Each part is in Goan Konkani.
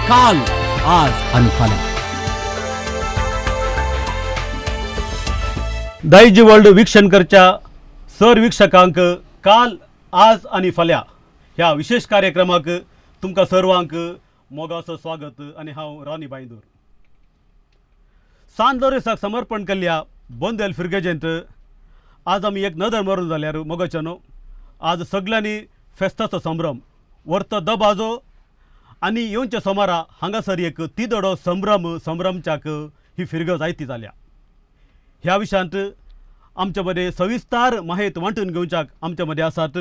काल, आज आनी फाल्यां. दायजी वर्ल्ड वीक्षण करच्या सर वीक्षकांक काल, आज आनी फाल्यां ह्या विशेष कार्यक्रमाक तुमकां सर्वांक मोगाचो स्वागत. आनी हांव रॉनी बांयदूर. सान लोरेंसाक समर्पण केल्ल्या बोंदेल फिर्गजेंत आज आमी एक नदर मारून जाल्यार मोगाच्यानो आज सगळ्यांनी फेस्ताचो संभ्रम व्हरतो दबाजो आनी येवच्या सोमारा हांगासर एक तिदोडो संभ्रम संभ्रमच्याक ही फिरगज आयती जाल्या. ह्या विशयांत आमच्या मदें सविस्तार माहिती वांटून घेवच्याक आमच्या मदें आसात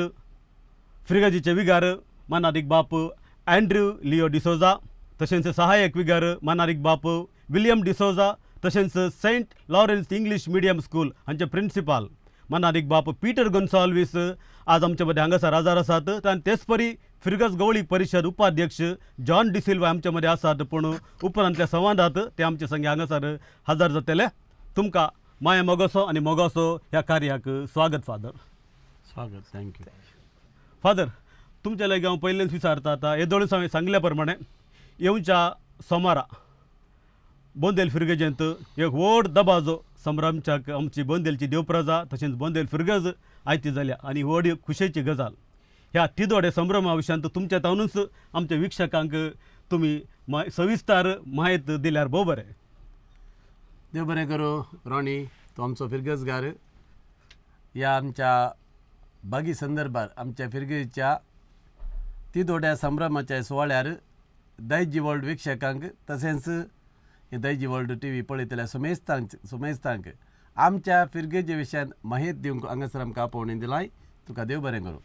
फिरगजीचे विगार मानादीक बाप अँड्रू लिओ डिसोजा, तशेंच सहाय्यक विगार मानादीक बाप विलियम डिसोजा, तशेंच Saint Lawrence English medium school हांचे प्रिंसिपाल मानादीक बाप पीटर गोन्साल्वीस आज आमच्या मदें हांगासर हाजर आसात. आनी तेच परी फिरगज गवळी परिशद उपाध्यक्ष जॉन डिसिल्वा आमच्या मदें आसात, पूण उपरांतल्या संवादांत ते आमचे संगे हांगासर हजर जातले. तुमकां माया मोगोसो आनी मोगोसो ह्या कार्याक स्वागत फादर. स्वागत, thank you father. तुमच्या लागीं हांव पयलेंच विचारता, आतां येदोळूच हांवें सांगल्या प्रमाणे येवच्या सोमारा बोंदेल फिरगजेंत एक व्हड दबाजो संभ्रमच्याक आमची बोंदेलची देवप्रजा तशेंच बोंदेल फिरगज आयती जाल्या आनी व्हड खुशेची गजाल. ह्या तिदोडे संभ्रमा विशयांत तुमच्या तावनूच आमच्या वीक्षकांक तुमी सविस्तार म्हायती दिल्यार भोव बरें. देव बरें करूं रॉनी, तूं आमचो फिरगजगार. ह्या आमच्या बागी संदर्भार आमच्या फिरगजीच्या तिदोड्या संभ्रमाच्या सुवाळ्यार दायजी वर्ल्ड वीक्षकांक तशेंच दायजी वर्ल्ड टी व्ही पळयतल्या सुमेस्तांक आमच्या फिरगजे विशयान माहिती दिवंक हांगासर आमकां आपोवणी दिलाय. तुका देव बरें करूं.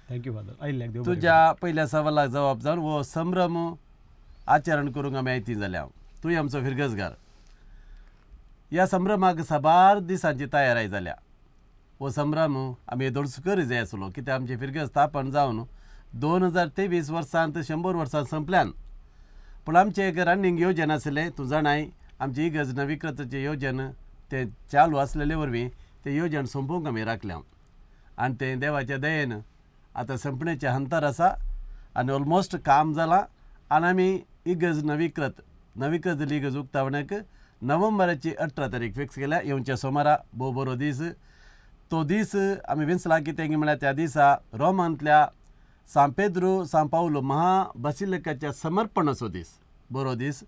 Thank you father. आयिल्ल्याक देव. तुज्या पयल्या सवालाक जबाब जावन हो संभ्रम आचरण करूंक आमी आयती जाल्या. तूं आमचो फिरगजगार. ह्या संभ्रमाक साबार दिसांची तयारी जाल्या. हो संभ्रम आमी येदोळच करी जाय आसलो, कित्याक आमची फिरगज स्थापन जावन 2023 वर्सांत 100 वर्सां संपल्यान. पूण आमचें एक रनिंग योजन आसलें, तूं जाणाय आमची इगर्ज नवीकृताचें योजन तें चालू आसलेले वरवीं तें योजन सोंपोवंक आमी राखल्या आनी तें देवाच्या दयेन आतां संपण्याचें हंतर आसा आनी ऑलमोस्ट काम जालां. आनी आमी इगर्ज नवीकृत जाल्ली इगर्ज उक्तावण्याक नोव्हेंबराची 18 तारीख फिक्स केल्या. येवच्या सोमारा भोव बरो दीस. तो दीस आमी विंचला कितें म्हळ्यार त्या दिसा रोमांतल्या सांत पेद्रू सांत पावलो महाबसिलिकाच्या समर्पणाचो दीस, बरो दीस.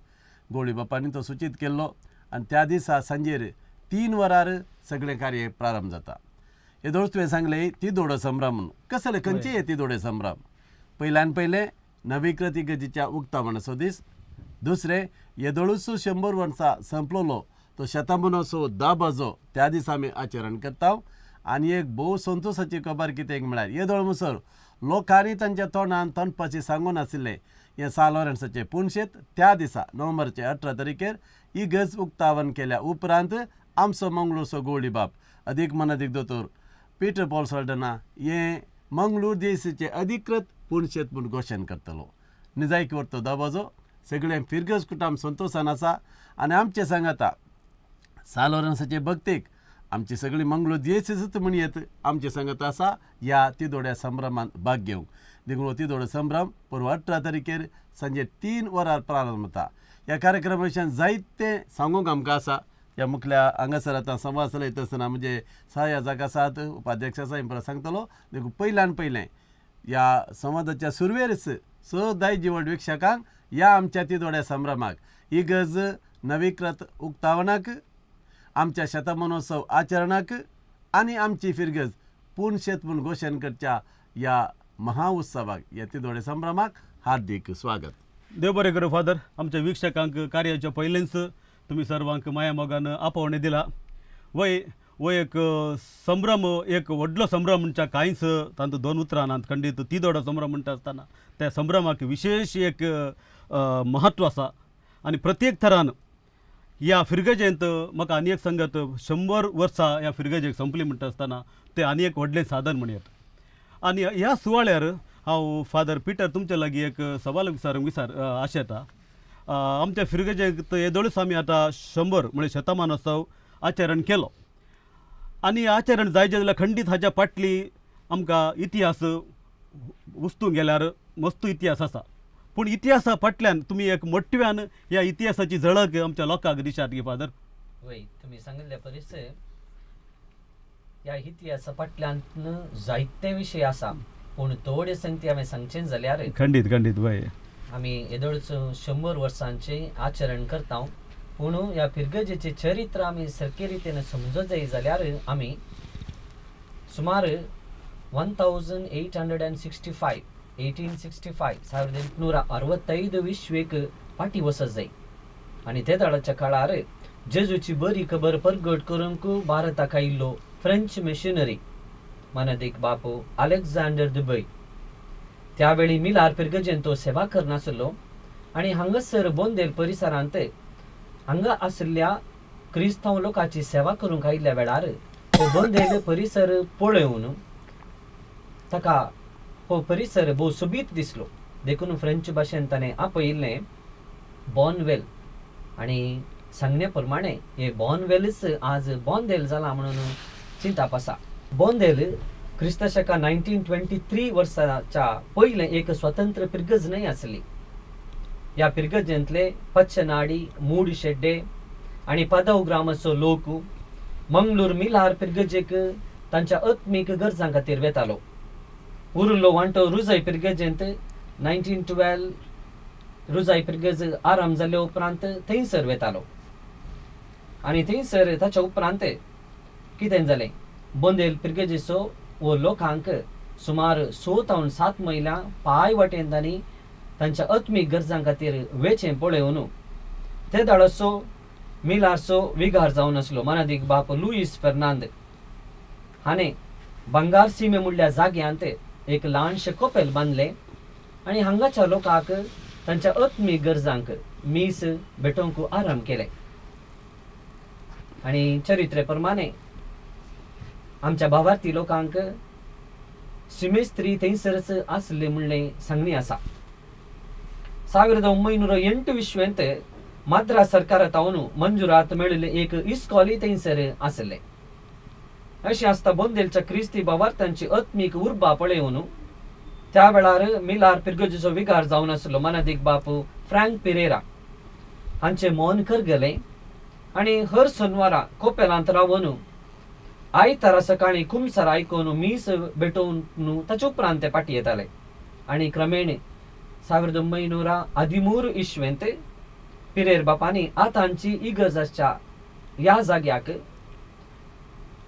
गोळी बापांनी तो सुचीत केल्लो आनी त्या दिसा सांजेर 3 वरार सगळें कार्य प्रारंभ जाता. येदोळच तुवें सांगलें तिदोडो संभ्रम म्हणून. कसले खंयचे हे तिदोडे संभ्रम? पयल्यान पयलें नवीकृत इगर्जीच्या उक्तावणाचो दीस, दुसरें येदोळूच 100 वर्सां संपलोलो तो शतमानोत्सव दबाजो त्या दिसा आमी आचरण करता. आनी एक भोव संतोशाची खबर कितें म्हळ्यार येदोळ मुसर लोकांनी तांच्या तोंडान तोंडपाची सांगून आशिल्लें हें सान लॉरेन्साचें पुनशेत त्या दिसा नोव्हेंबरचे 18 तारखेर इगर्ज उक्तावण केल्या उपरांत आमचो मंगळूरचो गोवळी बाप अदीक मनादीक दोतोर पीटर पॉल सल्डना हें मंगळूर देशीचें अधिकृत पुनशेत म्हूण घोशण करतलो. निजायकी व्हरतो दबाजो सगळें फिरगज कुटुंब संतोशान आसा आनी आमचें सांगाता सान लॉरेन्साचे भक्तीक आमची सगळी मंगळूर दियेसीच म्हण येत आमचे सांगत आसा ह्या तिदोड्या संभ्रमांत भाग घेवंक. देखून हो तिदोडो संभ्रम परवा 18 तारखेर सांजे 3 वरार प्रारंभ जाता. ह्या कार्यक्रमा विशयान जायतें सांगूंक आमकां आसा. ह्या मुखल्या हांगासर आतां संवाद चलयता आसतना म्हणजे सहाय्यक आसात, उपाध्यक्ष आसा, हें सांगतलो. देखून पयल्यान पयलें ह्या संवादाच्या सुरवेरच स दायजी वर्ल्ड वीक्षकांक ह्या आमच्या तिदोड्या संभ्रमाक इगर्ज नवीकृत उक्तावणाक, आमच्या शतमानोत्सव आचरणाक आनी आमची फिरगज पुनशेत म्हूण घोशण करच्या ह्या महाउत्सवाक, ह्या तिदोडे संभ्रमाक हार्दीक स्वागत. देव बरें करूं फादर. आमच्या वीक्षकांक कार्याच्या पयलेंच तुमी सर्वांक माया मोगान आपोवणें दिलां. वय वो एक संभ्रम, एक व्हडलो संभ्रम म्हणच्या कांयच तांतूं दोन उतरां नात. खंडीत तिदोडो संभ्रम म्हणटा आसतना त्या संभ्रमाक विशेष एक महत्व आसा. आनी प्रत्येक थरान ह्या फिरगजेंत म्हाका आनी एक सांगत 100 वर्सां ह्या फिरगजेक संपली म्हणटा आसतना तें आनी एक व्हडलें साधन म्हणयत. आनी ह्या सुवाळ्यार हांव फादर पिटर तुमच्या लागीं एक सवाल विचारूंक आशेता. आमच्या फिरगजेक येदोळूच आमी आतां 100 म्हणजे शतमानोत्सव आचरण केलो आनी आचरण जायचें जाल्यार खंडीत हाच्या फाटली आमकां इतिहास वस्तूंक गेल्यार मस्त इतिहास आसा. पूण इतिहासा फाटल्यान तुमी एक मोठ्यान ह्या इतिहासाची झळक आमच्या लोकांक दिशात गे फादर. वय, तुमी सांगिल्ल्या परीस ह्या इतिहासा फाटल्यान जायते विशय आसा, पूण थोडे संगती हांवें सांगचें जाल्यार खंडीत खंडीत वय आमी येदोळच 100 वर्सांचें आचरण करता, पूण ह्या फिरगजेचें चरित्र आमी सारके रितीन समजत जाय जाल्यार आमी सुमार 1865 1865 1865 विश्वेक फाटीं वचत जाय आनी ते दाडाच्या काळार जेजूची बरी खबर परगट करूंक भारताक आयिल्लो फ्रेंच मिशनरी मानादीक बापू अलेक्झांडर दुबय त्यावेळी मिलार फिरगजेन तो सेवा करनासलो आनी हांगासर बोंदेल परिसरांत हांगा आशिल्ल्या क्रिस्तांव लोकांची सेवा करूंक आयिल्ल्या वेळार हो बोंदेल परिसर पळोवन ताका हो परिसर भोव सोबीत दिसलो, देखून फ्रेंच भाशेन ताणें आपयिल्लें बॉनवेल आनी सांगण्या प्रमाणे हे बॉनवेलच आज बोंदेल जाला म्हणून चिंताप आसा. बोंदेल क्रिस्त शका 1923 वर्साच्या पयलें एक स्वतंत्र पिरगज न्हय आसली. ह्या पिरगजेंतले पच्छनाडी, मूड शेड्डे आनी पदव ग्रामाचो लोक मंगळूर मिलार पिरगजेक तांच्या आत्मीक गरजां खातीर वेतालो. उरिल्लो वांटो रुजय पिरगजेंत 1912 रुजाय पिरगज आराम जाल्ले उपरांत थंयसर वेतालो आनी थंयसर ताच्या उपरांत कितें जालें, बोंदेल पिरगजेचो वो लोकांक सुमार 6 तावन 7 मैलां पांय वाटेन तांणी तांच्या आत्मीक गरजां खातीर वेचें पळोवन ते दाळसो मिलारचो विगार जावन आसलो मानादीक बाप लुईस फेर्नांद हाणें बंगार सीमे म्हणल्या जाग्यांत एक ल्हानशें कोपेल बांदलें आनी हांगाच्या लोकांक तांच्या आत्मीक गरजांक मीस भेटोवंक आराम केलें. आनी चरित्रे प्रमाणे आमच्या भावार्थी लोकांक सिमेस्त्री थंयसरच आसले म्हणलें सांगणी आसा. 1908 विश्वेंत माद्रास सरकारा तावन मंजुरात मेळिल्लें एक इस्कॉलय थंयसर आसलें. अशें आसता बोंदेलच्या क्रिस्ती भावार्थांची आत्मीक उर्बा पळोवन त्या वेळार मिलार पिरगजेचो विगार जावन आसलो मानादीक बापू फ्रँक पिरेरा हांचें मन करगलें आनी हर सोनवारा कोपेलांत रावन आयतारा सकाळीं कुमसार आयकून मीस भेटोवन ताचे उपरांत ते फाटीं येताले आनी क्रमेण 1913 इस्वेंत पिरेर बापांनी आतांची इगर्ज आसच्या ह्या जाग्याक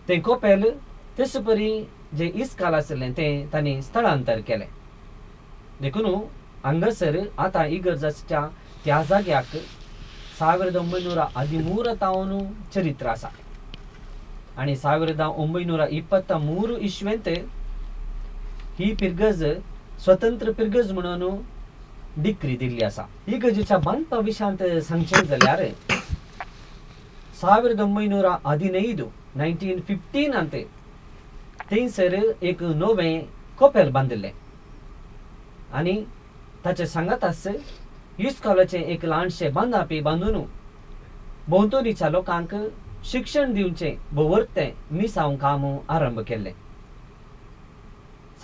तें कोपेल तेच परी जे इस्काल आशिल्लें तें तांणी स्थलांतर केलें. देखून हांगासर आतां इगर्ज आसच्या त्या जाग्याक 1913 तावन चरित्र आसा आनी 1923 इस्वेंत ही पिरगज स्वतंत्र पिरगज म्हणून डिक्री दिल्ली आसा. इगर्जेच्या बांदपा विशयांत सांगचें जाल्यार 1915 1915 थंयसर एक नवें कोपेल बांदिल्लें आनी ताचे सांगाताच इस्कॉलाचें एक ल्हानशें बांदापी बांदून भोंवतणीच्या लोकांक शिक्षण दिवचें भोवरतें मिसांव काम आरंभ केल्लें.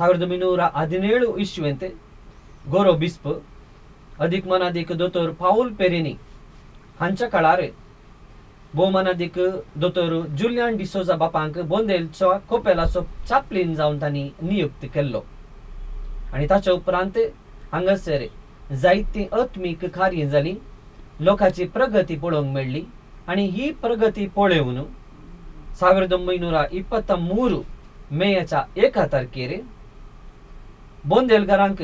1917 इस्वेंत गोरो बिस्प अदीक मनादीक दोतोर पावल पेरेनी हांच्या काळार भोवमानादीक दोतोर जुलियान डिसोजा बापांक बोंदेलचो कोपेलाचो चापलीन जावन तांणी नियुक्त केल्लो आनी ताच्या उपरांत हांगासर जायतीं आत्मीक कार्यां जालीं, लोकांची प्रगती पळोवंक मेळ्ळी आनी ही प्रगती पळोवन 1923 मेच्या 1 तारखेर बोंदेलकारांक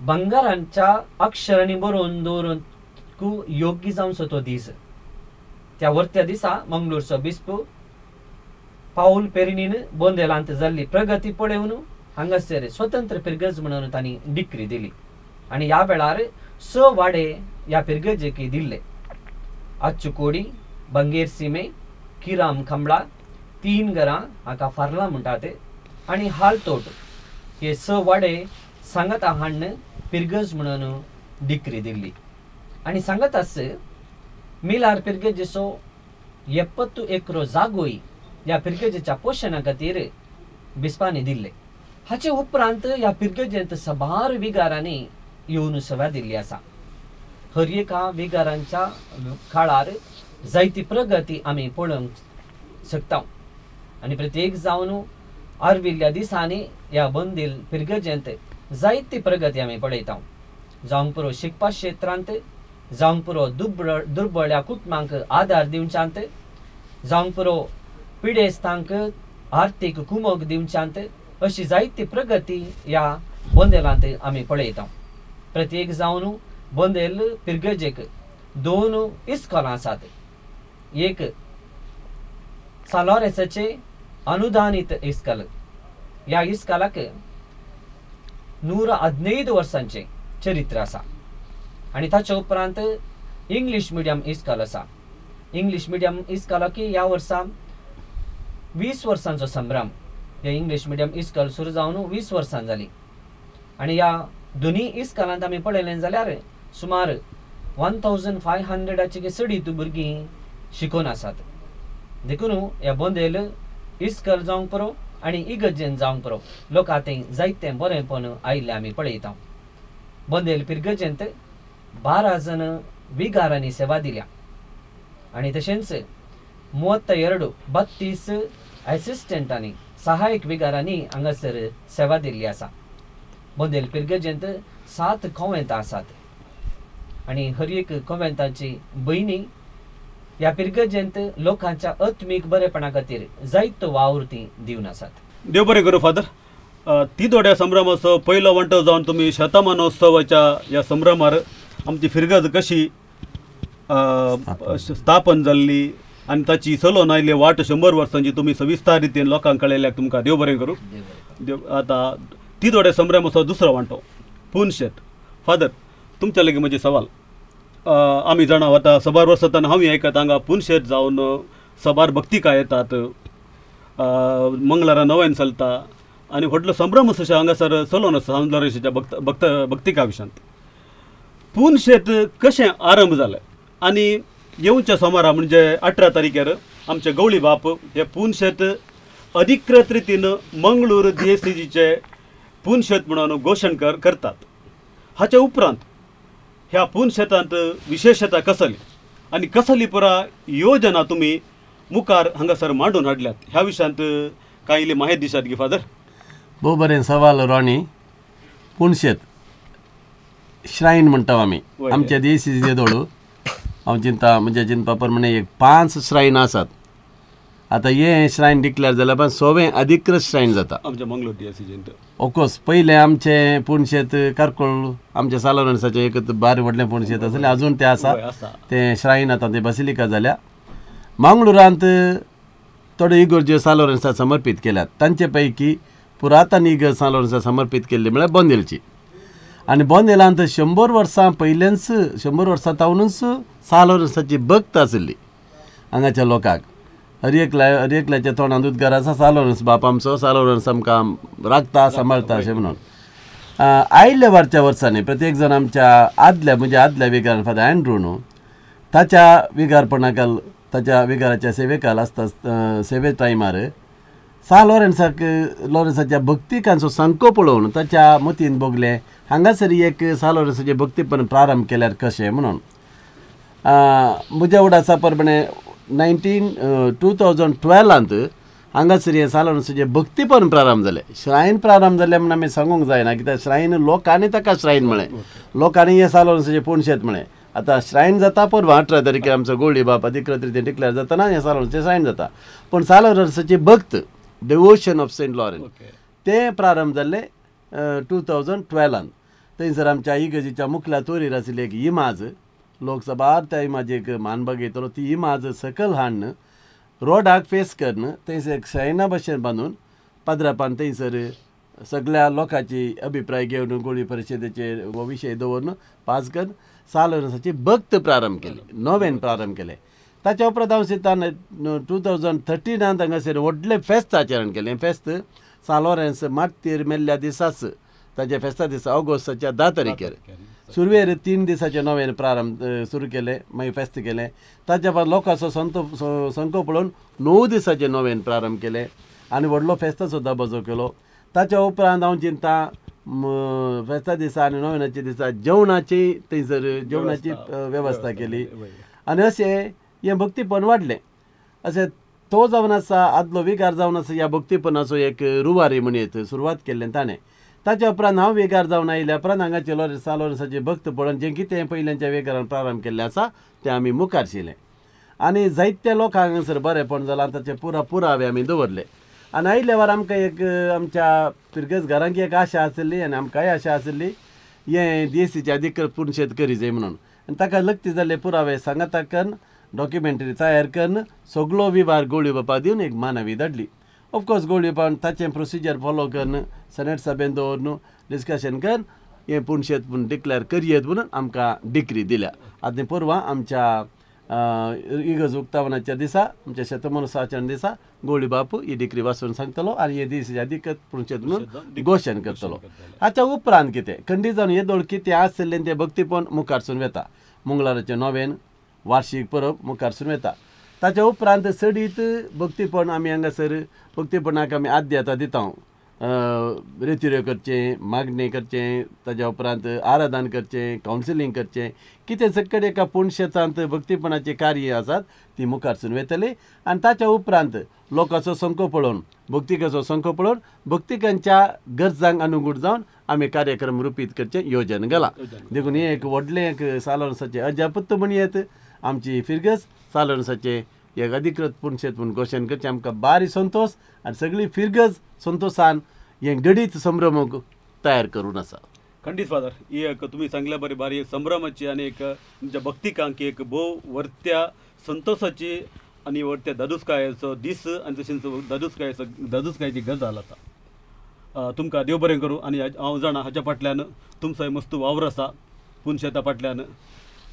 बंगारांच्या अक्षरांनी बरोवन दवरूंक योग्य जावचो तो दीस. त्या वरत्या दिसा मंगळूरचो बिस्प पावल पेरिनीन बोंदेलांत जाल्ली प्रगती पळोवन हांगासर स्वतंत्र पिरगज म्हणून तांणी डिक्री दिली आनी ह्या वेळार 6 वाडे ह्या पिरगजेक दिल्ले. आच्चुकोडी, बंगेर सीमे, किराम खंबळा, 3 घरां हाका फार्ला म्हणटात आनी हालतोट हे 6 वाडे सांगाता हाडून पिरगज म्हणून डिक्री दिल्ली. आनी सांगाताच मिलार पिरगजेचो 71 जागोय ह्या पिरगजेच्या पोशणा खातीर बिस्पांनी दिल्ले. हाचे उपरांत ह्या पिरगजेंत साबार विगारांनी येवन सेवा दिल्ली आसा. हर एका विगारांच्या काळार जायती प्रगती आमी पळोवंक शकता आनी प्रत्येक जावन आर्विल्ल्या दिसांनी ह्या बोंदेल फिरगजेंत जायती प्रगती आमी पळयता. जावंक पुरो शिकपा क्षेत्रांत, जावंक पुरो दुर्बळ्या कुटुंबांक आदार दिवच्यांत, जावंक पुरो पिडेस्तांक आर्थीक कुमक दिवच्यांत, अशी जायती प्रगती ह्या बोंदेलांत आमी पळयता. प्रत्येक जावन बोंदेल पिरगजेक 2 इस्कोलां आसात. एक सालोरेसाचे अनुदानीत इस्कोल, ह्या इस्कोलाक 115 वर्सांचें चरित्र आसा आनी ताच्या उपरांत इंग्लीश मिडियम इस्कोल आसा. इंग्लीश मिडियम इस्कोलाक ह्या वर्सा 20 वर्सांचो संभ्रम. हे इंग्लीश मिडियम इस्कोल सुरू जावन 20 वर्सां जालीं आनी ह्या दोनूय इस्कोलांत आमी पळयलें जाल्यार सुमार 1500 चडीत भुरगीं शिकोवन आसात. देखून ह्या बोंदेल इस्कोल जावंक पुरो आनी इगर्जेन जावंक पुरो लोकां थंय जायतें बरेंपण आयिल्लें आमी पळयता. बोंदेल पिरगजेंत 12 जण विगारांनी सेवा दिल्या आनी तशेंच 32 32 असिस्टंटांनी सहायक विगारांनी हांगासर सेवा दिल्ली आसा. बोंदेल पिरगजेंत 7 कोवेंतां आसात आनी हर एक कोवेंताची भयणी ह्या पिरगजेंत लोकांच्या आत्मीक बरेपणा खातीर जायतो वावर ती दिवन आसात. देव बरें करूं फादर. तिदोड्या संभ्रमाचो पयलो वांटो जावन तुमी शतमानोत्सवाच्या ह्या संभ्रमार आमची फिरगज कशी स्थापन जाल्ली आनी ताची चलोवन आयिल्ली वाट 100 वर्सांची तुमी सविस्तर रितीन लोकांक कळयल्याक तुमकां देव बरें करूं. देव आतां तिदोड्या संभ्रमाचो दुसरो वांटो पुनशेत. फादर तुमच्या लागीं म्हजें सवाल, आमी जाणा आतां सबार वर्सां हांव आयकता हांगा पुनशेत जावन सबार भक्तिका येतात, मंगळारा नव्यान चलता आनी व्हडलो संभ्रम अशें हांगासर चलोवन आसा सांत लॉरेन्साच्या भक्त भक्त भक्तिका विशयांत. पुनशेत कशें आरंभ जालें आनी येवच्या सोमारा म्हणजे 18 तारखेर आमचे गवळी बाप हे पुनशेत अधिकृत रितीन मंगळूर दियेसीजीचे पुनशेत म्हणून घोशण करतात. हाच्या उपरांत ह्या पुनशेतांत विशेशता कसली आनी कसली पुरा योजना तुमी मुखार हांगासर मांडून हाडल्यात ह्या विशयांत कांय इल्ली माहिती दिसात गी फादर? भोव बरें सवाल रॉनी. पुनशेत श्रायन म्हणटा आमी आमच्या दियेसीजे दोडू. हांव चिंता म्हणजे चिंतपा प्रमाणे एक 5 श्रायन आसात. आतां हें श्रायन डिक्लेअर जाल्यार पण 6वें अधिकृत श्रायन जाता आमच्या मंगळूर दियेसीजेंत. ऑफकोर्स पयलें आमचें पुनशेत कारकोळ आमच्या सालोरेन्साचें एक बारी व्हडलें पुनशेत आसलें, अजून तें आसा, तें श्रायन आतां तें बसिलिका जाल्या. मंगळुरांत थोड्यो इगर्ज्यो सालोरेन्सा समर्पीत केल्यात, तांचे पैकी पुरातन इगर्ज सालोरेन्सा समर्पीत केल्ली म्हळ्यार बोंदेलची. आनी बोंदेलांत 100 वर्सां पयलेंच 100 वर्सां तावनूच सालोरेन्साची भक्त आशिल्ली हांगाच्या लोकांक. हर एकल्याच्या तोंडांत उद्गार आसा सालोरेन्स बाप आमचो, सालोरेन्स आमकां राखता सांबाळटा अशें म्हणून. आयिल्ल्या वरच्या वर्सांनी प्रत्येक जाण आमच्या आदल्या म्हणजे आदल्या विगारान फादर अँड्रू न्हू ताच्या विगारपणाकाल ताच्या विगाराच्या सेवेकाल आसता सेवे टायमार सालोरेन्साक लॉरेन्साच्या भक्तिकांचो सांको पळोवन ताच्या मतीन भोगलें हांगासर एक सालोरेन्साचें भक्तीपण प्रारंभ केल्यार कशें म्हणून. म्हज्या उडासा प्रमाणे 2012 हांगासर हें सालोरेन्साचें भक्तीपण प्रारंभ जालें. श्रायन प्रारंभ जालें म्हूण आमी सांगूंक जायना कित्याक श्रायन लोकांनी ताका श्रायन म्हळें, लोकांनी हें सालोरेन्साचें पुनशेत म्हळें. आतां श्रायन जाता परवां 18 तारखेर आमचो गोळी बाप अधिकृत रितीन डिक्लेअर जातना हें सालोरेन्साचें श्रायन जाता. पूण सालोरेन्साची भक्त डेवोशन ऑफ सेंट लॉरेन्स तें प्रारंभ जाल्लें 2012. थंयसर आमच्या इगर्जेच्या मुखल्या तोरीर आशिल्ली एक इमाज, लोक साबार त्या इमाजेक मान बागयतलो, ती इमाज सकयल हाडून रोडाक फेस करून थंयसर एक श्रायना भशेन बांदून पाद्रापान थंयसर सगळ्या लोकांची अभिप्राय घेवन गोळी परिशदेचेर हो विशय दवरून पास करून सालोरेन्साची भक्त प्रारंभ केली, नव्यान प्रारंभ केलें. ताच्या उपरांत हांव चिंता 2013 हांगासर व्हडलें फेस्त आचरण केलें. फेस्त सालोरेन्स मार्तीर मेल्ल्या दिसाच ताच्या फेस्ता दिसा ऑगस्टाच्या 10 तारखेर सुरवेर 3 दिसाचें नव्यान प्रारंभ सुरू केलें, मागीर फेस्त केलें. ताच्या बाद लोकांचो संको पळोवन 9 दिसाचें नव्यान प्रारंभ केलें आनी व्हडलो फेस्ताचो दबाजो केलो. ताच्या उपरांत हांव चिंता फेस्ता दिसा आनी नोवेनाच्या दिसा जेवणाची थंयसर जेवणाची वेवस्था केली आनी अशें हें भक्तीपण वाडलें. अशें तो जावन आसा आदलो विगार जावन आसा ह्या भक्तीपणाचो एक रुवारी म्हणयत सुरवात केल्लें ताणें. ताच्या उपरांत हांव वेगार जावन आयल्या उपरांत हांगाचे लॉरेन्स सालोरेन्साचे भक्त पळोवन जें कितें पयल्यांच्या वेगारान प्रारंभ केल्लें आसा तें आमी मुखार शिलें आनी जायत्या लोकांक हांगासर बरेंपण जालां ताचे पुरा पुरावे आमी दवरले. आनी आयल्या वेळार आमकां एक आमच्या फिरगज घरांक एक आशा आशिल्ली आनी आमकांय आशा आशिल्ली हें डीएसीचे अधिकृत पुनशेत करी जाय म्हणून आनी ताका लक्ती जाल्ले पुरावे सांगाता करून डॉक्युमेंटरी तयार करून सगलो विभाग गोळी बापा दिवन एक मानवी धाडली. ऑफकोर्स गोळी बापान ताचें प्रोसिजर फॉलो करून सेनेट सभेन दवरून डिस्कशन करून हें पुनशेत म्हूण डिक्लेअर करयेत म्हणून आमकां डिक्री दिल्या. आतां परवां आमच्या इगर्ज उक्तावणाच्या दिसा आमच्या शतमानोत्सवाच्या दिसा गोळी बापू ही डिक्री वाचून सांगतलो आनी हे दीस अधिकृत पुनशेत म्हणून घोशण करतलो. हाच्या उपरांत कितें खंडीत जावन येदोळ कितें आशिल्लें तें भक्तीपण मुखारसून वता. मंगळाराचें नोवेन वार्षीक परब मुखारसून वता. ताच्या उपरांत चडीत भक्तीपण आमी हांगासर भक्तीपणाक आमी आद्यता दिता. रेतिऱ्यो करचें, मागणें करचें, ताच्या उपरांत आराधन करचें, कावन्सिलींग करचें, कितें सकट एका पुणशेतांत भक्तीपणाचें कार्य आसात ती मुखारसून वतली. आनी ताच्या उपरांत लोकांचो संको पळोवन भक्तिकाचो संको पळोवन भक्तिकांच्या गरजांक अनुगूण जावन आमी कार्यक्रम रुपीत करचें योजन घालां. देखून हें एक व्हडलें एक सालोरेन्साचें अजापूत म्हणयेत आमची फिरगज सालोरेन्साचें एक अधिकृत पुनशेत म्हूण घोशण करचें आमकां बारी संतोश आनी सगळी फिरगज संतोशान हें घडीत संभ्रम तयार करून आसा. खंडीत फादर, ही एक तुमी सांगल्या बरी बारी एक संभ्रमाची आनी एक आमच्या भक्तिकांक एक भोव वर्त्या संतोशाची आनी वर्त्या दादूसकायेचो दीस आनी तशेंच दादूसकायेचो दादूसकायेची गजाल आसा. तुमकां देव बरें करूं. आनी हांव जाणा हाच्या फाटल्यान तुमचो मस्त वावर आसा पुनशेता फाटल्यान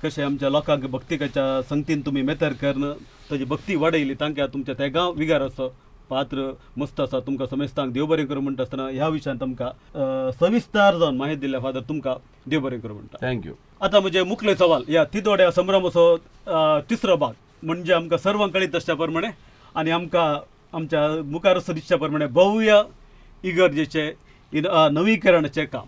कशें आमच्या लोकांक भक्तिकाच्या संगतीन तुमी मेतर करून ताजी भक्ती वाडयली तांकां तुमच्या तेगांव विगाराचो पात्र मस्त आसा. तुमकां समेस्तांक देव बरें करूं म्हणटा आसतना ह्या विशयांत तुमकां सविस्तार जावन माहिती दिल्या फादर, तुमकां देव बरें करूं म्हणटा. Thank you. आतां म्हजें मुखले सवाल ह्या तिदोड्या संभ्रमाचो तिसरो भाग म्हणजे आमकां सर्वांक कळीत आसच्या प्रमाणे आनी आमकां आमच्या मुखार दिसच्या प्रमाणे भव्य इगर्जेचें नवीकरणाचें काम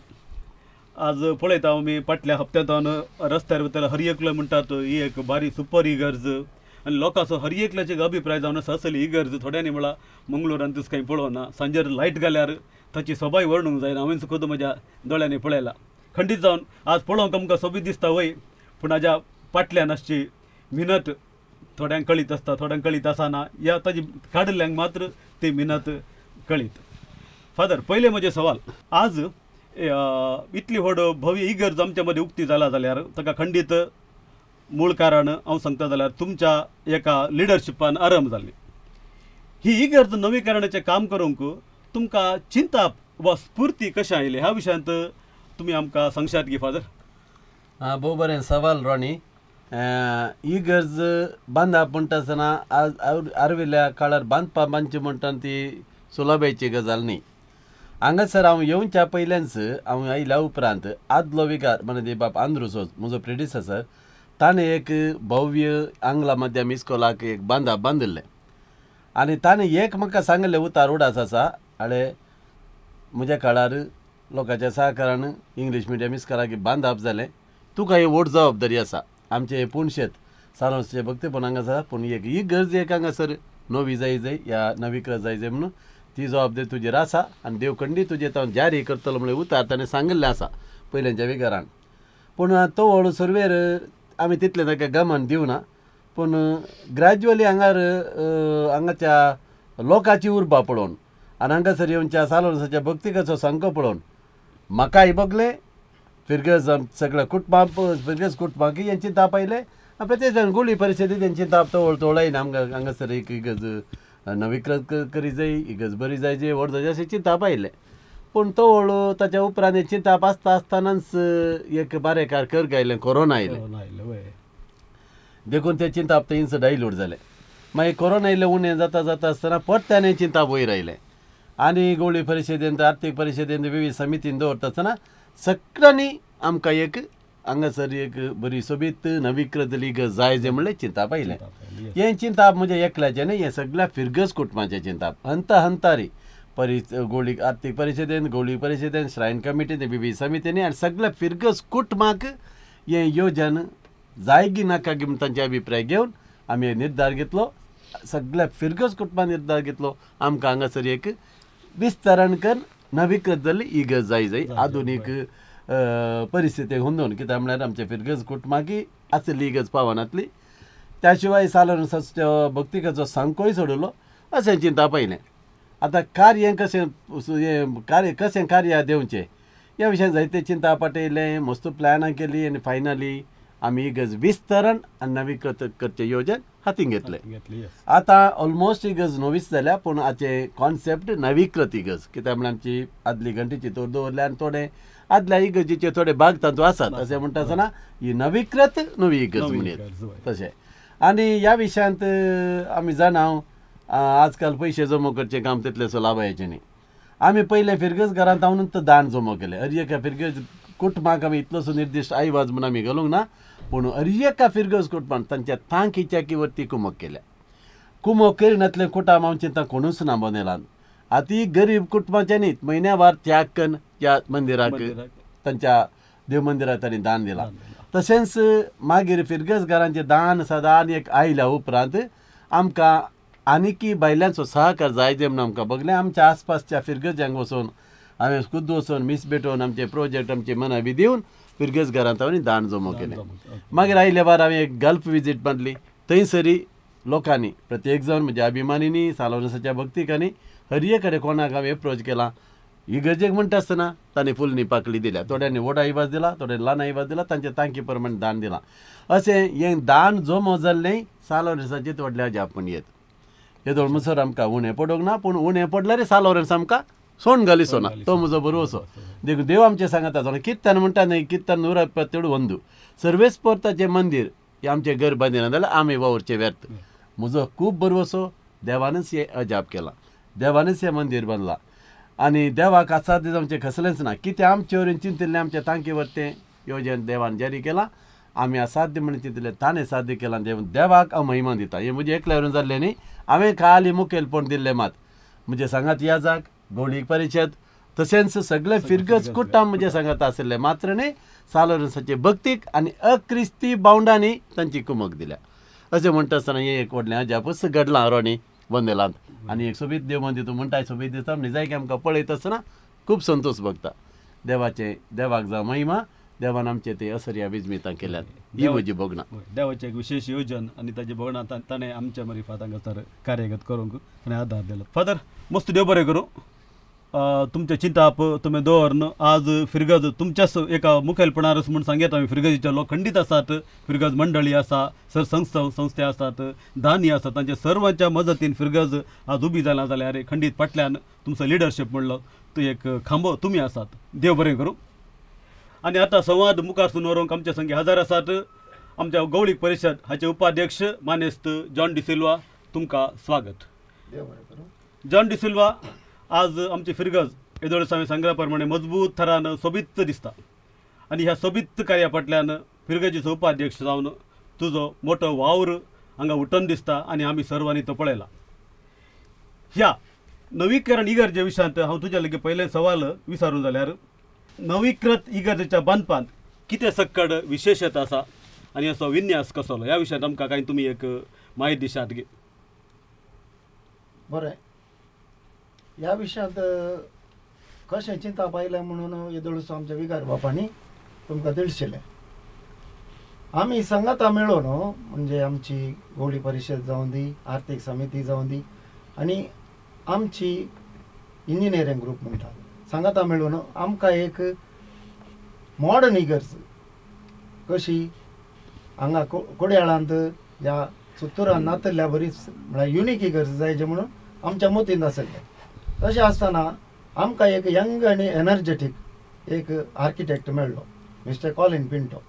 आज पळयता आमी. फाटल्या हप्त्यांत रस्त्यार वयताले हर एकलो म्हणटात ही एक बारी सुपर इगर्ज आनी लोकांचो हर एकल्याचे अभिप्राय जावन आसा असली इगर्ज थोड्यांनी म्हळां मंगळुरान तूं कांय पळोवना, सांजेर लायट घाल्यार ताची सोबाय वर्णूंक जायना. हांवें खुद म्हज्या दोळ्यांनी पळयला. खंडीत जावन आज पळोवंक आमकां सोबीत दिसता वय, पूण हाज्या फाटल्यान आसची मिनत थोड्यांक कळीत आसता, थोड्यांक कळीत आसना, ह्या ताजी काडिल्ल्यांक मात्र ती मिनत कळीत. फादर, पयलें म्हजें सवाल, आज इतली व्हड भव्य इगर्ज आमच्या मदीं उक्ती जाला जाल्यार ताका खंडीत मूळ कारण हांव सांगता जाल्यार तुमच्या एका लिडरशिपान आरंभ जाली. ही इगर्ज नवीकरणाचें काम करूंक तुमकां चिंताप वा स्फूर्ती कशें आयली ह्या विशयांत तुमी आमकां सांगशात गी फादर? आं, भोव बरें सवाल रॉनी. इगर्ज बांदप म्हणटा आसतना आज आर्विल्ल्या काळार बांदपा बांदची म्हणटा ती सुलभायेची गजाल न्ही. हांगासर हांव येवच्या पयल्यानच हांव आयल्या उपरांत आदलो विगार म्हणजे बाब आंद्रुसोज म्हजो प्रेडिसेसर ताणें एक भव्य आंग्ला माध्यम इस्कोलाक एक बांदाप बांदिल्लें आनी ताणें एक म्हाका सांगिल्लें उतार उडास आसा आळे म्हज्या काळार लोकांच्या सहकारान इंग्लीश मिडियम इस्कोलाक बांदाप जालें, तुका ही व्हड जबाबदारी आसा. आमचें हें पुणशेत सालोरेन्साचें भक्तीपण हांगा आसा, पूण एक ही गरज एक हांगासर नवी जाय जाय ह्या नवीकृत जाय जाय म्हणून ती जबाबदारी तुजेर आसा आनी देव खंडी तुजें हांव जारी करतलो म्हणून उतार ताणें सांगिल्लें आसा पयल्यांच्या विगारान. पूण तो व्हड सुरवेर आमी तितलें ताका गमन दिवना, पूण ग्रॅज्युअली हांगार हांगाच्या लोकांची उर्बा पळोवन आनी हांगासर येवच्या सालोरेन्साच्या भक्तिकाचो संको पळोवन म्हाकाय बगलें फिरगज सगळ्या कुटुंबा फिरगज कुटुंबाक हेंची ताप आयलें आनी तेच्यान गोळी परिशदेंत हेंची ताप तवळ तवळ आयना. आमकां हांगासर एक इगर्ज नवीकृत करी जाय, इगर्ज बरी जाय जाय व्हड जाय अशें चिंताप आयलें. पूण तवळ ताच्या उपरांत हें चिंताप आसता आसतनाच एक बारेकार करग आयलें, कोरोना आयलें, देखून तें चिंताप थंयच डायल्यूट जालें. मागीर कोरोना आयलें उणें जाता जाता आसतना परत्यान हें चिंताप वयर आयलें आनी गोळी परिशदेंत आर्थीक परिशदेंत विवीध समितीन दवरता आसतना सगळ्यांनी आमकां एक हांगासर एक बरी सोबीत नवीकृत इगर्ज जाय जाय म्हणलें चिंताप आयलें. हें चिंताप म्हणजे एकल्याचें न्ही, हें सगळ्या फिरगज कुटुंबाचें चिंताप. हंता हंतारी गोळी आर्थीक परिशदेन, गोळी परिशदेन, श्रायन कमिटीन, विविध समितींनी आनी सगळ्या फिरगज कुटुंबाक हें योजन जायगी नाका गी म्हूण तांचे अभिप्राय घेवन आमी निर्धार घेतलो. सगळ्या फिरगज कुटुंबान निर्धार घेतलो आमकां हांगासर एक विस्तारण करून नवीकृत जाल्ली इगर्ज जाय जाय आधुनीक परिस्थितीक होंदून. कित्याक म्हळ्यार आमच्या फिरगज कुटुंबाकी आशिल्ली इगर्ज पावनातली. त्या शिवाय सालोरसाच्या भक्तिकाचो सांकोय सोडलो अशें चिंता पयलें. आतां कार्य कशें हें कार्य कशें कार्य दिवचें ह्या विशयान जायते चिंता पाटयलें, मस्त प्लॅनां केली आनी फायनली आमी इगर्ज विस्तरण आनी नवीकृत करचें योजन हातीन घेतलें. आतां ऑलमोस्ट इगर्ज नवीच जाल्या पूण हाचें कॉन्सेप्ट नवीकृत इगर्ज कित्याक म्हळ्यार आमची आदली घंटीची तोर दवरल्या आनी थोडे आदल्या इगर्जीचे थोडे भाग तातूंत आसात. अशें म्हणटा आसतना ही नवीकृत नवी इगर्ज म्हणयेत तशें. आनी ह्या विशयांत आमी जाणा आजकाल पयशे जमो करचें काम तितलेंसो लाभायचें न्ही. आमी पयलें फिरगज घरांत हांव दान जमो केलें. हर एका फिरगज कुटुंबाक आमी इतलोसो निर्दिश्ट आयवाज म्हूण आमी घालूंक ना पूण हर एका फिरगज कुटुंबान तांच्या तांकीच्या वरती कुमक केल्या. कुमक करिनातलें कुटाम हांव चिंता कोणूच ना बोनेलान. आतां गरीब कुटुंबाचें न्ही म्हयन्या वार त्याग कन्न ह्या मंदिराक तांच्या देव मंदिराक तांणी दान दिलां. तशेंच मागीर फिरगज घरांचें दान सदान एक आयल्या उपरांत आमकां आनीकी बायल्यांचो सहकार जाय जें म्हूण आमकां बगलें. आमच्या आसपासच्या फिरगजांक वचून हांवें खुद्द वचून मीस भेटोवन आमचे प्रोजेक्ट आमचे मनां बी दिवन फिरगज घरांत हांवें दान जमो केलें. मागीर आयल्या वार हांवें एक गल्फ विजीट मारली. थंयसरी लोकांनी प्रत्येक जावन म्हज्या अभिमानींनी सालोरसाच्या भक्तिकांनी हर कडेन कोणाक हांवें एप्रोच केला. इगर्जेक म्हणटा आसतना तांणी फुलनी पाकळी दिल्या, थोड्यांनी व्हड आयवाज दिला, थोड्यांनी ल्हान आयवाज दिला, तांच्या तांकी प्रमाण दान दिलां. अशें हें दान जमो जाल्लें सालोरसाचें व्हडलें अजाप म्हण येत. येदोळ म्हणसर आमकां उणें पडूंक ना पूण उणें पडल्यार सालोरस आमकां सोण घालिसो ना तो म्हजो भरवसो. देखून देव आमचें सांगता जाणा कित्तान म्हणटा न्ही कित्तान 171 सर्वेस्पोर्ताचें मंदीर हें आमचें घर बांदिना जाल्यार आमी वावुरचें व्यर्थ. म्हजो खूब भरवसो देवानच हें अजाप केलां, देवानच हें मंदीर बांदलां आनी देवाक आसात आमचें कसलेंच ना. कितें आमचे वरीन चिंतिल्लें आमच्या तांकी वरतें योजन देवान जारी केलां. आमी असाध्य म्हणून चिंतिल्लें ताणें साध्य केलां. देवाक हांव महिमा दिता. हें म्हजें एकल्या वरून जाल्लें न्ही, हांवें खाली मुखेलपण दिल्लें मात म्हजें सांगात याजाक गौळीक परिशद तशेंच सगळे फिरगज कुटाम म्हजें सांगात आशिल्लें मात्र न्ही सालोरसाचे भक्तीक आनी अक्रिस्ती बावंडांनी तांची कुमक दिल्या. अशें म्हणटा आसतना हें एक व्हडलें अजापच घडलां रोणी बंदेलांत. आनी एक सोबीत देव मंदीर तूं म्हणटाय सोबीत दिसता निजायकी आमकां पळयत आसतना खूब संतोश भोगता. देवाचें देवाक जावं महिमा. देवान आमचे ते असर ह्या विजमितां केल्यात ही म्हजी भोगणां. देवाचें एक विशेश योजन आनी ताजी भोगणां ताणें आमच्या मरिफात हांगासर कार्यगत करूंक ताणें आदार दिलो. फादर मस्त देव बरें करूं. तुमचें चिंताप तुमी दवरन आज फिरगज तुमच्याच एका मुखेलपणारच म्हूण सांगता आमी फिरगजीचे लोक खंडीत आसात, फिरगज मंडळी आसा, सर संस्था संस्थे आसात, दानी आसात, तांच्या सर्वांच्या मजतीन फिरगज आज उबी जाला जाल्यार खंडीत फाटल्यान तुमचो लिडरशीप म्हणलो तूं एक खांबो तुमी आसात. देव बरें करूं. आनी आतां संवाद मुखार व्हरूंक आमच्या संगे हजर आसात आमच्या गौळीक परिशद हाचे उपाध्यक्ष मानेस्त जॉन डिसिल्वा. तुमकां स्वागत. जॉन डिसिल्वा, आज आमची फिरगज येदोळ हांवें सांगल्या प्रमाणे मजबूत थरान सोबीत दिसता आनी ह्या सोबीत कार्या फाटल्यान फिरगजीचो उपाध्यक्ष जावन तुजो मोटो वावर हांगा उठून दिसता आनी आमी सर्वांनी तो पळयला. ह्या नवीकरण इगर्जे विशयांत हांव तुज्या लागीं पयलें सवाल विचारूं जाल्यार नवीकृत इगर्जेच्या बांदपांत कितें सक्कड विशेशता आसा आनी असो विन्यास कसलो ह्या विशयांत आमकां कांय तुमी एक म्हायती दिशात गे. बरें, ह्या विशयांत कशें चिंतप आयलें म्हणून येदोळचो आमच्या विगार बापांनी तुमकां दिळशिल्लें. आमी सांगाता मेळून म्हणजे आमची गौळी परिशद जावं दी, आर्थीक समिती जावं दी आनी आमची इंजिनियरींग ग्रूप म्हणटा सांगाता मेळून आमकां एक मॉडर्न इगर्ज कशी हांगा कोडयाळांत ह्या सुत्तुरान नातल्ल्या बरीच म्हळ्यार युनीक इगर्ज जाय जे म्हणून आमच्या मतींत आसलें. तशें आसतना आमकां एक यंग आनी एनर्जेटीक एक आर्किटेक्ट मेळ्ळो, मिस्टर कॉलिन पिंटो.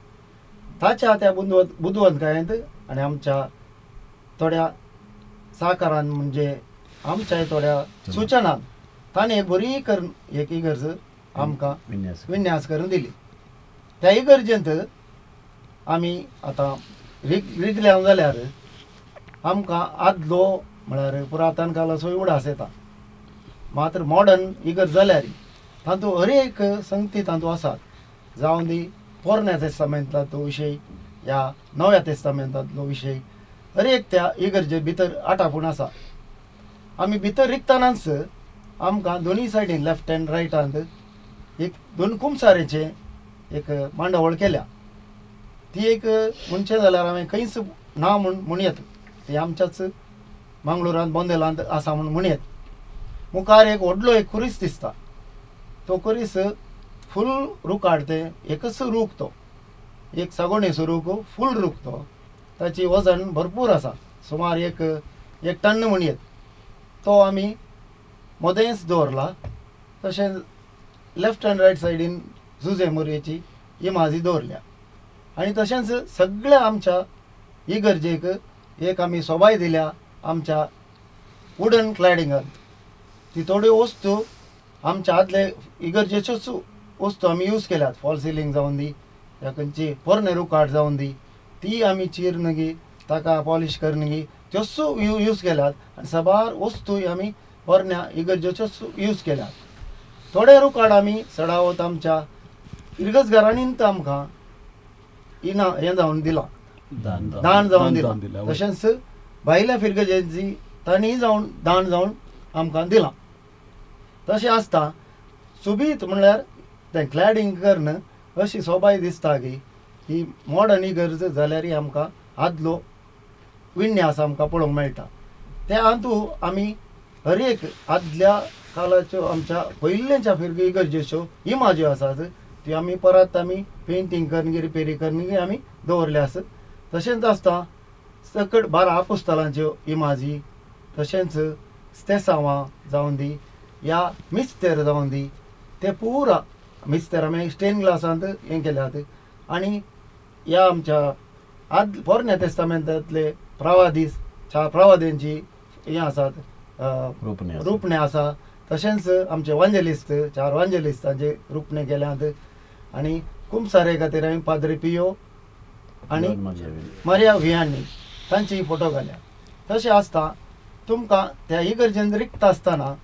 ताच्या त्या बुदवंतकायेंत आनी आमच्या थोड्या साकारान म्हणजे आमच्या थोड्या सुचनान ताणें एक बरी करून एक इगर्ज आमकां विन्यास करून दिली. त्या इगर्जेंत आमी आतां रिगल्या जाल्यार आमकां आदलो म्हळ्यार पुरातन काळाचो उडास येता. मात्र मॉडर्न इगर्ज जाल्यार तातूंत हर एक संगती तातूंत आसात जावं दी पोरण्या तेस्तामेंतांतलो विशय या नव्या तेस्तामेंतांतलो विशय हर एक त्या इगर्जे भितर आटापून आसा. आमी भितर रिगतनाच आमकां दोनूय सायडीन लेफ्ट एंड रायटांत एक दोन कुमसारेचें एक मांडावळ केल्या. ती एक म्हणचें जाल्यार हांवें खंयच ना म्हूण म्हणयत ती आमच्याच मंगळुरांत बोंदेलांत आसा म्हूण म्हणयत. मुखार एक व्हडलो एक कुरीस दिसता तो कुरीस फूल रुखाड तें एकच रूख तो एक सागोणेचो रूख फूल रूख तो ताची वजन भरपूर आसा सुमार एक एक टन्न म्हणयत. तो आमी मदेंच दवरला. तशेंच लेफ्ट एंड रायट सायडीन जुजे मोरयेची इमाजी दवरल्या आनी तशेंच सगळ्या आमच्या इगर्जेक एक आमी सोबाय दिल्या आमच्या वुडन क्लॅडिंगान. ती थोड्यो वस्तू आमच्या आदले इगर्जेच्योच वस्तू आमी यूज केल्यात. फॉल सिलींग जावन दी या खंयची पोरणे रुखाट जावन दी ती आमी चिरन गी ताका पॉलिश करन गी त्योच यूज केल्यात आनी साबार वस्तूय आमी पोरण्या इगर्जेच्योच यूज केल्यात. थोडे रुखाट आमी चडावत आमच्या फिरगजघरांनीच आमकां इना हें जावन दिलां दान जावन दिलां. तशेंच भायल्या फिरगजेंची तांणी जावन दान जावन आमकां दिलां. तशें आसता सोबीत म्हणल्यार तें क्लॅडींग करून अशी सोबाय दिसता की ही मॉडर्न इगर्ज जाल्यारय आमकां आदलो विन्यास आमकां पळोवंक मेळटा. त्या हातूंत आमी हर एक आदल्या काळाच्यो आमच्या पयल्ल्याच्या फिरगी इगर्जेच्यो इमाज्यो आसात त्यो आमी परत आमी पेंटींग करून रिपेरी करून आमी दवरल्या आसात. तशेंच आसता सकट 12 आपोस्तलांच्यो इमाजी तशेंच स्तेसांवां जावन दी या मिस्तेर जावन दी ते पुरा मिस्तेर आमी स्टेन ग्लासांत हें केल्यात. आनी ह्या आमच्या आद पोरण्या तेस्तामेंतांतले प्रवादीस प्रवाद्यांची हें आसात रुपणें आसा. तशेंच आमचे वांजेलिस्त 4 वांजेलिस्तांचे रुपणें केल्यात. आनी कुमसारे खातीर आमी पाद्रे पियो आनी मारिया वियानी तांची फोटो घाल्या. तशें आसता तुमकां त्या इगर्जेन रिक्त आसतना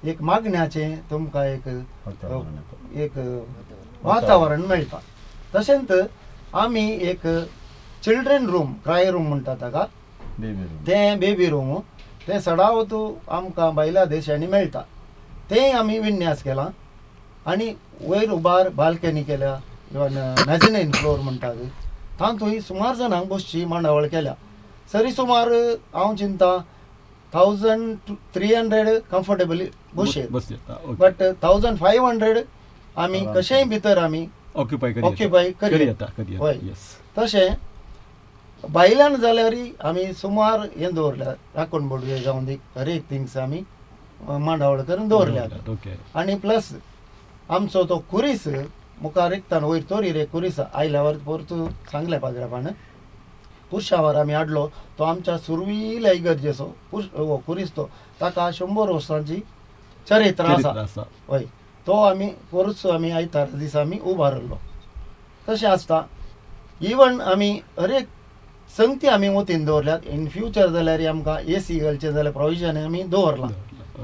एक मागण्याचें तुमकां एक एक वातावरण मेळटा. तशेंच आमी एक चिल्ड्रन रूम क्राय रूम म्हणटा ताका तें बेबी रूम तें सडावत आमकां भायल्या देशांनी मेळटा तें आमी विन्यास केला. आनी वयर उबार बाल्कनी केल्या इवन मेजनाइन फ्लोर म्हणटात तातूंय सुमार जाणांक बसची मांडावळ केल्या. सरी सुमार हांव चिंता 1300 कम्फर्टेबली बसयेत बट 1500 आमी कशेंय भितर आमी ऑक्युपाय करूं. हय तशें भायल्यान जाल्यारय आमी सुमार हें दवरल्या राखण बोडवे जावन दी हर एक थिंग्स आमी मांडावळ करून दवरल्या. आनी प्लस आमचो तो कुरीस मुखार रिगताना वयर तोरीर एक कुरीस आयल्यावर परतू सांगलें पाद्रापान पुरशावर आमी हाडलो तो आमच्या सुरवील्या इगर्जेचो हो कुरीस तो ताका 100 वर्सांची चरित्र आसा. हय तो आमी पोरूच आमी आयतार दिसा आमी उबारलो. तशें आसता इवन आमी हर एक संगती आमी वतीन दवरल्यात. इन फ्युचर जाल्यार आमकां एसी घालचें जाल्यार प्रोविजन आमी दवरलां.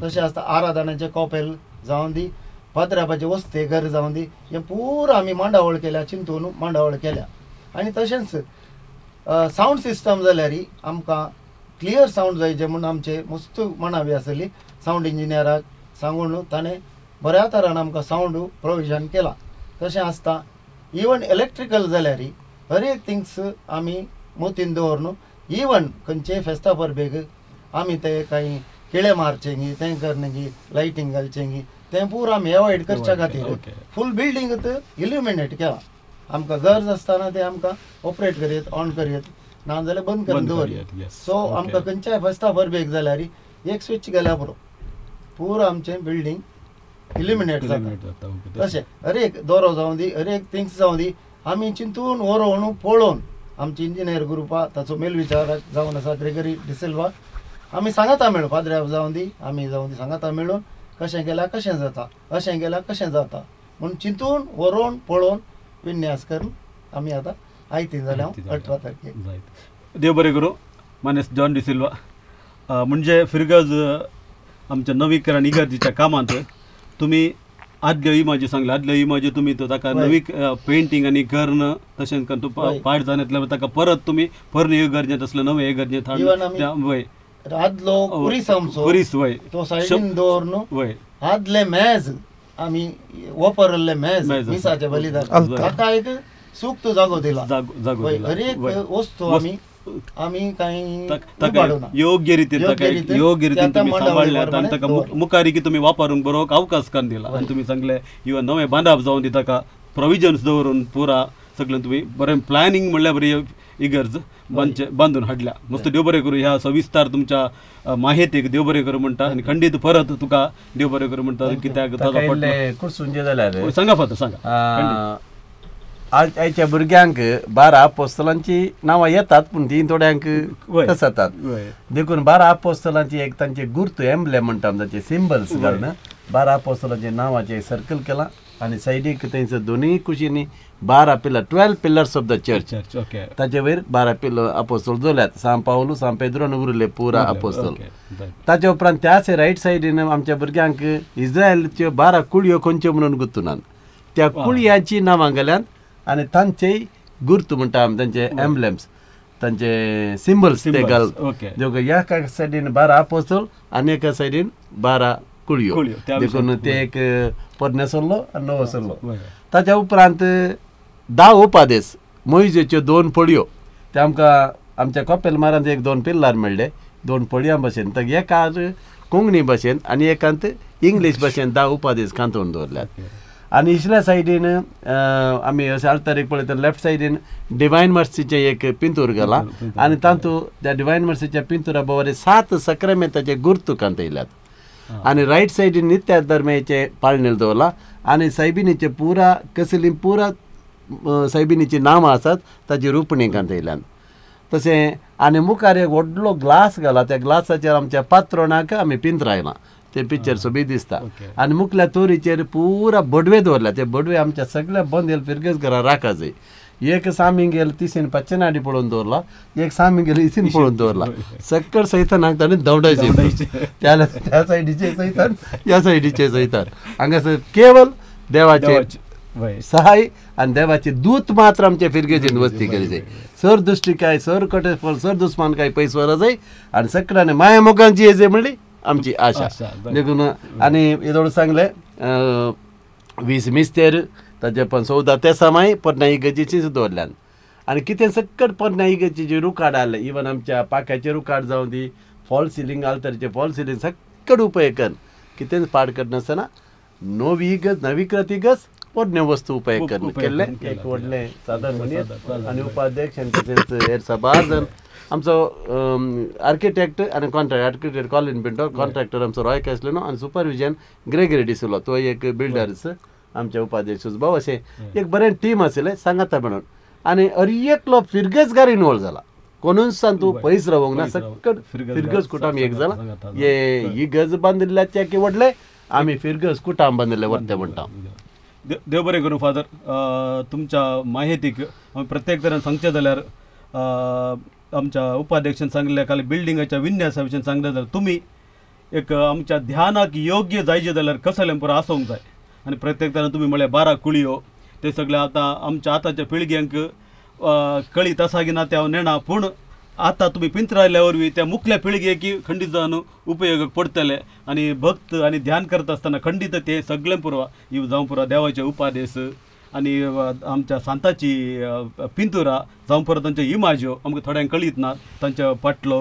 तशें आसता आराधनाचें कॉपेल जावन दी पाद्रापाचें वस्ते घर जावन दी हें पुरा आमी मांडावळ केल्या चिंतून मांडावळ केल्या. आनी तशेंच सावंड सिस्टम जाल्यार आमकां क्लियर सावंड जाय जे म्हूण आमचे मस्त मनावी आसली सावंड इंजिनियराक सांगून ताणें बऱ्या तरान आमकां सावंड प्रोविजन केलां. तशें आसता इवन इलेक्ट्रिकल जाल्यार हर एक थिंग्स आमी मोतीन दवरून इवन खंयचेय फेस्ता परबेक आमी ते कांय किळे मारचें तें करन गी लायटींग घालचें गी तें पुरा आमी एवॉयड करच्या खातीर फूल बिल्डींग इल्युमिनेट केलां. आमकां गरज आसतना तें आमकां ऑपरेट करयत ऑन करयत ना जाल्यार बंद करून दवरयत. सो आमकां खंयच्याय फेस्ता परबेक जाल्यार एक स्विच गेल्यार पुरो पुरो आमचें बिल्डींग इल्युमिनेट जाता. तशें हर एक दोरो जावं दी हर एक थिंग्स जावं दी आमी चिंतून वरोवन पळोवन आमचे इंजिनियर ग्रुपा ताचो मेलविचारक जावन आसा ग्रेगरी डिसिल्वा आमी सांगाता मेळून पाद्र्याब जावं दी आमी जावं दी सांगाता मेळून कशें केल्यार कशें जाता अशें केल्यार कशें जाता म्हूण चिंतून वरोवन पळोवन विन्यास करून आमी आतां आयती जाल्या 18 तारखेक. देव बरें करूं मानेस्त जॉन डिसिल्वा. म्हणजे फिरगज आमच्या नवीकरण इगर्जीच्या कामांत तुमी आदल्यो इमाजी सांगले, आदल्यो इमाजी तुमी ताका नवी पेंटींग आनी करून तशेंच करून पाड जावन ताका परत तुमी पोरणे इगर्जेंत तसलें नवें इगर्जेंत हाडून वय आदलो कुरीस आमचो कुरीस वय तो सायडीन दवरून वय आदले मेज आमी वापरल्ले मेज मिसाचे बलिदान ताका एक सुक्त जागो दिला, जागो दिला। हर एक वस्तू आमी आमी कांय योग्य रितीन योग्य रितीन तुमी सांबाळ्ळ्यात आनी ताका मुखारी की तुमी वापरूंक बरो अवकाश करून दिला आनी तुमी सांगले इवन नवें बांदाप जावन ती ताका प्रोविजन्स दवरून पुरा सगळें तुमी बरें प्लॅनिंग म्हणल्यार बरी इगर्ज बांदचे बांदून हाडल्या। मस्त देव बरें करूं ह्या सविस्तार तुमच्या माहितीक देव बरें करूं म्हणटा आनी खंडीत परत तुका देव बरें करूं म्हणटा कित्याक कुर्सून जाल्यार सांगा फादर सांगा। आयच्या भुरग्यांक 12 आपोस्तलांची नांवां येतात पूण ती थोड्यांक तसतात, देखून 12 आपोस्तलांची एक तांचे गुर्त एम्बलेम म्हणटा तांचे सिंबल्स घालून 12 आपोस्तलांचे नांवाचें सर्कल केलां आनी सायडीक थंयसर दोनूय कुशींनी 12 pillar 12 pillars of the church ताचे वयर 12 पिलर आपोस्तल दवरल्यात, सांत पावलू सांत पेद्रो आनी उरले पुरा आपोस्तल। ताचे उपरांत त्याच रायट सायडीन आमच्या भुरग्यांक इस्रायलच्यो 12 कुळयो खंयच्यो म्हणून गुत्तुनात, त्या कुळयांची नांवां घाल्यात आनी तांचेय गुर्त म्हणटा आमी तांचे एम्बलेम्स तांचे सिंबल्स ते घाल, देखून एका सायडीन 12 आपोस्तल आनी एका सायडीन 12 कुळयो, देखून ते एक पोरणे सरलो आनी नवो सरलो। ताच्या उपरांत 10 उपादेस मोयजेच्यो 2 पळयो ते आमकां आमच्या कपेल मारांत एक 2 पिल्लार मेळ्ळे 2 पळयां भशेन, तर एकार कोंकणी भाशेन आनी एकांत इंग्लीश भाशेन 10 उपादेस कांतोवन दवरल्यात। आनी इसल्या सायडीन आमी अशें आल्तारीक पळयता लेफ्ट सायडीन डिवायन मर्सीचें एक पिंतूर घालां आनी तातूंत त्या डिवायन मर्सीच्या पिंतुरा बरोबर 7 सक्रामेंताचे गुर्तू कांतयल्यात आनी रायट सायडीन नित्या धर्माचें पाळणेल दवरलां आनी सायबिनीचे पुरा कसली पुरा सायबिनीची नांवां आसात ताची रुपणी कांतयल्यान। तशें आनी मुखार एक व्हडलो ग्लास घाला, त्या ग्लासाचेर आमच्या पात्रोणाक आमी पिंतरायलां ते पिक्चर सोबीत दिसता आनी मुखल्या तोरीचेर पुरा बडवे दवरल्या, ते बडवे आमच्या सगळ्या बंदेल फिरगेज घरा राखा जाय। एक सामिंगेल तिसीन पच्चनाडी पळोवन दवरला, एक सामिंगेल इसीन पळोवन दवरला, सक्कड सैतानाक ताणें दवडायचे त्या सायडीचे सैतान ह्या सायडीचे सैतान, हांगासर केवल देवाचे सहाय आनी देवाचे दूत मात्र आमचे फिरगेजीन वस्ती करी जाय। सर दुश्टिकाय सर कटेफल सर दुस्मान काय पयस वरा जाय आनी सगळ्यांनी माया मोगांची येजे म्हणली आमची आशा। देखून आनी येदोळ सांगलें 20 मिस्तेर ताजे पण 14 तेसामाय पोरण्या इगर्जेचीच दवरल्यान आनी कितें सक्कट पोरण्या इगर्जेचे रुकाड आहले, इवन आमच्या पाक्याचे रुकाड जावं दी फॉल सिलींग आल्तरचे फॉल सिलींग सक्कट उपयोग करून कितेंच पाड करनासतना नवी इगर्ज नवीकृत इगर्ज पोरण्यो वस्तू उपयोग करून केल्लें एक व्हडलें साधन म्हणयेत। आनी उपाध्यक्ष आनी तशेंच हेर साबार जाण आमचो आर्किटेक्ट आनी contract architect Colin Pinto, contractor आमचो रॉय कॅस्लिनो आनी सुपरविजन ग्रेगरी डिसुलो तो एक बिल्डर्स आमच्या उपाध्यक्ष भाव, अशें एक बरें टीम आशिल्लें सांगाता म्हणून आनी हर एकलो फिरगेजगार इनवॉल्व जाला, कोणूच सान तूं पयस रावंक ना, सक्कट फिरगज कुटाम एक जाला। हे इगर्ज बांदिल्ल्याचे की व्हडलें आमी फिरगज कुटाम बांदिल्लें वरतें म्हणटा। देव बरें करूं फादर, तुमच्या माहितीक आमी प्रत्येक तरेन सांगचें जाल्यार आमच्या उपाध्यक्षान सांगलें काल बिल्डिंगाच्या विन्यासा विशीं सांगलें जाल्यार तुमी एक आमच्या ध्यानाक योग्य जायचें जाल्यार कसलें पुरो आसूंक जाय आनी प्रत्येक तरेन तुमी म्हळ्यार 12 कुळयो ते सगळे आतां आमच्या आतांच्या पिळग्यांक कळीत आसा की ना तें हांव नेणा, पूण आतां तुमी पिंतरायल्या वरवीं त्या मुखल्या पिळगेक खंडीत जावन उपयोगाक पडटले आनी भक्त आनी ध्यान करता आसतना खंडीत ते सगळें पुरो जावं पुरो देवाचे उपादेस आनी आमच्या सांताची पिंतुरां जावं पुरो तांच्यो इमाज्यो आमकां थोड्यांक कळीत ना, तांच्या पाटलो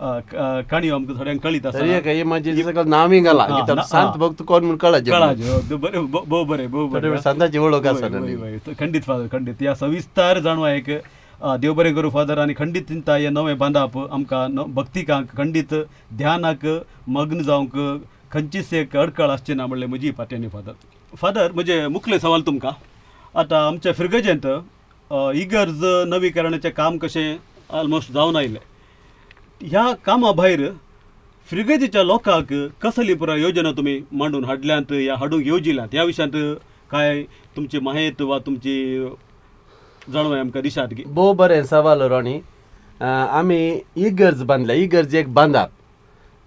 काणयो आमकां थोड्यांक कळीत आसा, नांवूय घालां सांत भक्त कोण म्हूण कळाचें। बरें भोव बरें भोव बरें सांताची वळख आसा खंडीत फादर खंडीत ह्या सविस्तार जाणवा एक देव बरें करूं फादर आनी खंडीत चिंता हें नवें बांदाप आमकां भक्तिकांक खंडीत ध्यानाक मग्न जावंक खंयचीच एक अडकळ आसची ना म्हणलें म्हजी पाट्यांनी फादर। फादर म्हजें मुखलें सवाल तुमकां, आतां आमच्या फिरगजेंत इगर्ज नवीकरणाचें काम कशें ऑलमोस्ट जावन आयलें, ह्या कामा भायर फिरगजेच्या लोकांक कसली पुराय योजना तुमी मांडून हाडल्यांत या हाडूंक येवजिल्यांत ह्या विशयांत काय तुमची माहिती वा तुमची जाणवाय आमकां दिशात की? भोव बरें सवाल रोनी, आमी इगर्ज बांदल्या, इगर्ज एक बांदाप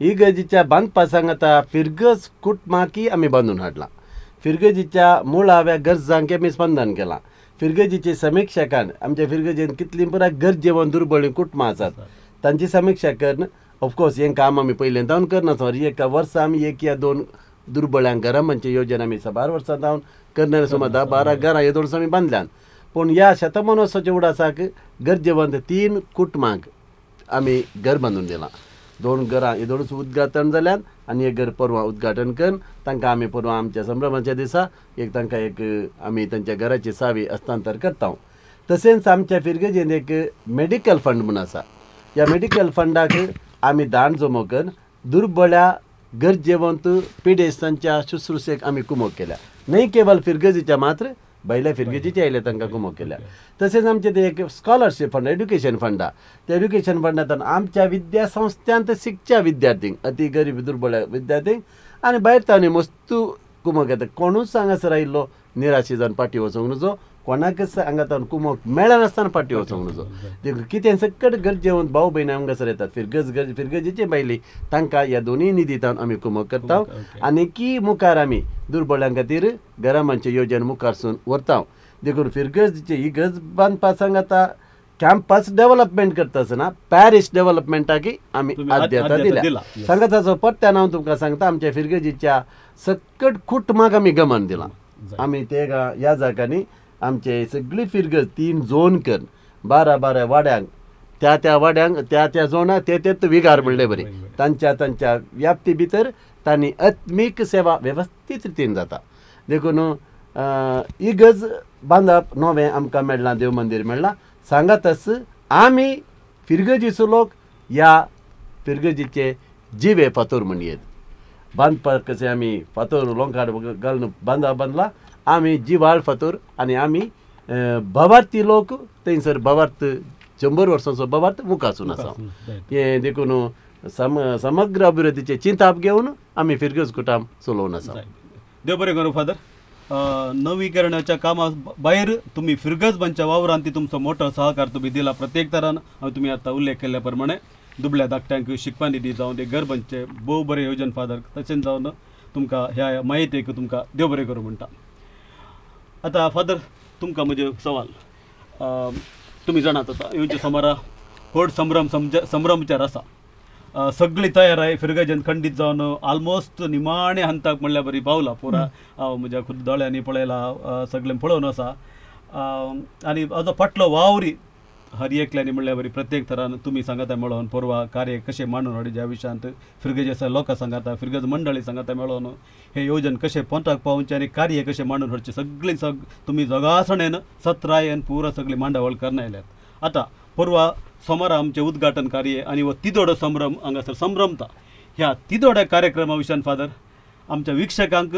इगर्जीच्या बांदपा सांगाता फिरगज कुटुंबाकी आमी बांदून हाडलां. फिरगजीच्या मुळाव्या गरजांक आमी स्पंदन केलां. फिरगजीची समिक्षा करून आमच्या फिरगजेन कितलीं पुराय गरजेवन दुर्बळी कुटुंबां आसात तांची समिक्षा करून ऑफकोर्स हें काम आमी पयलें जावन करना. एका वर्सा आमी 1 या 2 दुर्बळ्यांक घरां बांदची योजना आमी साबार वर्सां जावन करणार सुमार 10-12 घरां हे दोन आमी बांदल्यान. पूण ह्या शतमानोत्सवाच्या उडासाक गरजेवंत 3 कुटुंबांक आमी घर बांदून दिलां. 2 घरां हे दोनूच उद्घाटन जाल्यान आनी एक घर परवां उद्घाटन करून तांकां आमी परवां आमच्या संभ्रमाच्या दिसा एक तांकां एक आमी तांच्या घराची सावी हस्तांतर करता. तशेंच आमच्या फिरगजेन एक मेडिकल फंड म्हूण आसा. ह्या मेडिकल फंडाक आमी दान जमो करून दुर्बळ्या गरजेवंत पिडेस्तांच्या शुश्रूषेक आमी कुमोक केल्या. न्हय केवल फिरगजीच्या मात्र भायल्या फिरगजीच्या आयल्या तांकां कुमोक केल्या. तशेंच आमचें तें एक स्कॉलरशीप फंड एड्युकेशन फंडा त्या एड्युकेशन फंडांतल्यान आमच्या विद्यासंस्थांत शिकच्या विद्यार्थींक अति गरीब दुर्बळ विद्यार्थींक आनी भायर तांणी मस्तू कुमोक येता. कोणूच हांगासर आयिल्लो निराशी जावन फाटीं वचूंक नजो, कोणाकच हांगा तावन कुमोक मेळनासतना फाटीं वचूंक नजो. देखून कितें सकट गरजेवंत भाव भयणी हांगासर येतात फिरगज फिरगजीचे भायली तांकां ह्या दोनूय निधींतल्यान आमी कुमोक करता आनी की मुखार आमी दुर्बळ्यां खातीर घरां बांदची योजना मुखारसून व्हरता. देखून फिरगजीची ही गरज बांदपा सांगाता कॅम्पस डेव्हलपमेंट करता आसतना पॅरीस डेव्हलपमेंटाक आमी आद्यता दिल्या. सांगाताचो पत्त्यान हांव तुमकां सांगता आमच्या फिरगजीच्या सकट कुटुंबाक आमी गमन दिलां. आमी ते ह्या जाग्यांनी आमचे सगळी फिरगज 3 झोन करून 12-12 वाड्यांक त्या त्या वाड्यांक त्या त्या झोनाक ते तेच विगार म्हणले बरी तांच्या तांच्या व्याप्ती भितर तांणी आत्मीक सेवा वेवस्थीत रितीन जाता. देखून इगर्ज बांदप नवें आमकां मेळ्ळां, देव मंदीर मेळ्ळां. सांगातच आमी फिरगजीचो लोक ह्या फिरगजीचे जिवे फातोर म्हणयेत. बांदपाक कशें आमी फातोर लोंकाड घालून बांदा बांदला आमी जिवाळ फातोर आनी आमी भावार्थी लोक थंयसर भावार्थ 100 वर्सांचो भावार्थ मुखासून आसा. हें देखून समग्र अभिवृद्धीचें चिंताप घेवन आमी फिरगज कुटाम चलोवन आसा. देव बरें करूं फादर. नवीकरणाच्या कामा भायर तुमी फिरगज बांदच्या वावरांत ती तुमचो मोठो सहकार तुमी दिला प्रत्येक तरान. हांवें तुमी आतां उल्लेख केल्ल्या प्रमाणे दुबळ्या धाकट्यांक शिकपा निधी जावन ते घर बांदचे भोव बरें योजन फादर. तशेंच जावन तुमकां ह्या म्हायतेक तुमकां देव बरें करूं म्हणटा. आतां फादर तुमकां म्हजें सवाल, तुमी जाणात आतां येवच्या सोमारा व्हड संभ्रम संभ्रमचार आसा. सगळी तयार आहे फिरगजेन खंडीत जावन ऑलमोस्ट निमाणे हंताक म्हणल्यार बरी पावला पुरा हांव म्हज्या खुद दोळ्यांनी पळयला सगळें पळोवन आसा. आनी आजो फाटलो वावरी हर एकल्यांनी म्हणल्यार बरी प्रत्येक तरान तुमी सांगाता मेळोवन परवा कार्य कशें मांडून हाडूं ज्या विशयांत फिरगज आसा लोकां सांगाता फिरगज मंडळी सांगाता मेळोवन हें योजन कशें पोंताक पावोवचें आनी कार्य कशें मांडून हाडचें सगळीं तुमी जगासणेन सत्रायेन पुरा सगळी मांडावळ करून आयल्यात. आतां परवा सोमारा आमचें उद्घाटन कार्य आनी हो तिदोडो संभ्रम हांगासर संभ्रमता. ह्या तिदोड्या कार्यक्रमा विशयान फादर आमच्या वीक्षकांक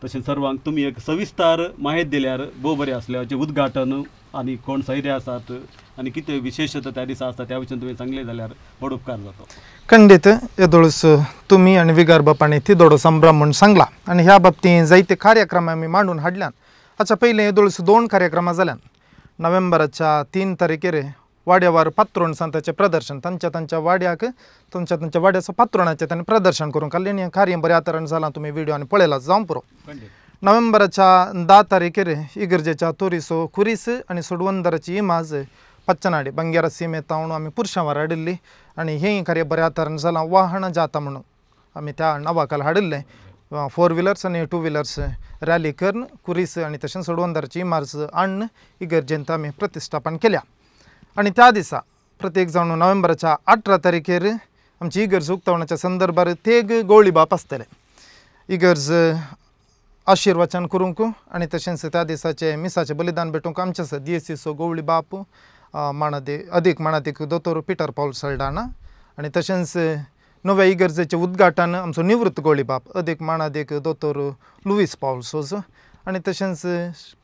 तशें सर्वांक तुमी एक सविस्तार माहिती दिल्यार भोव बरें आसलें. हाचें उद्घाटन आनी कोण सैरे आसात आनी कितें विशेशता त्या दिसा आसता त्या विशयान तुमी सांगलें जाल्यार व्हड उपकार जातो. खंडीत येदोळस तुमी आनी विगार बापांनी तिदोडो संभ्रम म्हूण सांगला आनी ह्या बाबतींत जायते कार्यक्रम आमी मांडून हाडल्यान. हाच्या पयलीं येदोळस 2 कार्यक्रमां जाल्यान. नोव्हेंबराच्या 3 तारखेर वाड्यावर पात्रोण संताचें प्रदर्शन तांच्या तांच्या वाड्याक तांच्या तांच्या वाड्याचो पात्रोणाचें तांणी प्रदर्शन करूंक काडलें आनी हें कार्य बऱ्या तरेन जालां. तुमी व्हिडियो आनी पळयला जावं पुरो. नोव्हेंबराच्या 10 तारखेर इगर्जेच्या तोरीचो खुरीस आनी सोडवंदराची इमाज पच्चनाडी बंगेरा सीमेत तावन आमी पुरशांवार हाडिल्ली आनी हें कार्य बऱ्या तरेन जालां. वाहनां जाता म्हणून आमी त्या नांवाखाला हाडिल्लें. 4 व्हिलर्स आनी 2 व्हिलर्स रॅली करून खुरीस आनी तशेंच सोडवंदराची इमाज हाडून इगर्जेंत आमी प्रतिश्ठापन केल्या. आनी त्या दिसा प्रत्येक जावन नोव्हेंबराच्या 18 तारखेर आमची इगर्ज उक्तावणाच्या संदर्भार तेग गोळी बाप आसतले इगर्ज आशिर्वचन करूंक आनी तशेंच त्या दिसाचें मिसाचें बलिदान भेटूंक आमच्या दियेसीचो गोवळी बाप मानादीक अदीक मानादीक दोतोर पिटर पावल सल्डाना आनी तशेंच नव्या इगर्जेचें उद्घाटन आमचो निवृत्त गोळी बाप अदीक मानादीक दोतोर लुवीस पावल सोज आनी तशेंच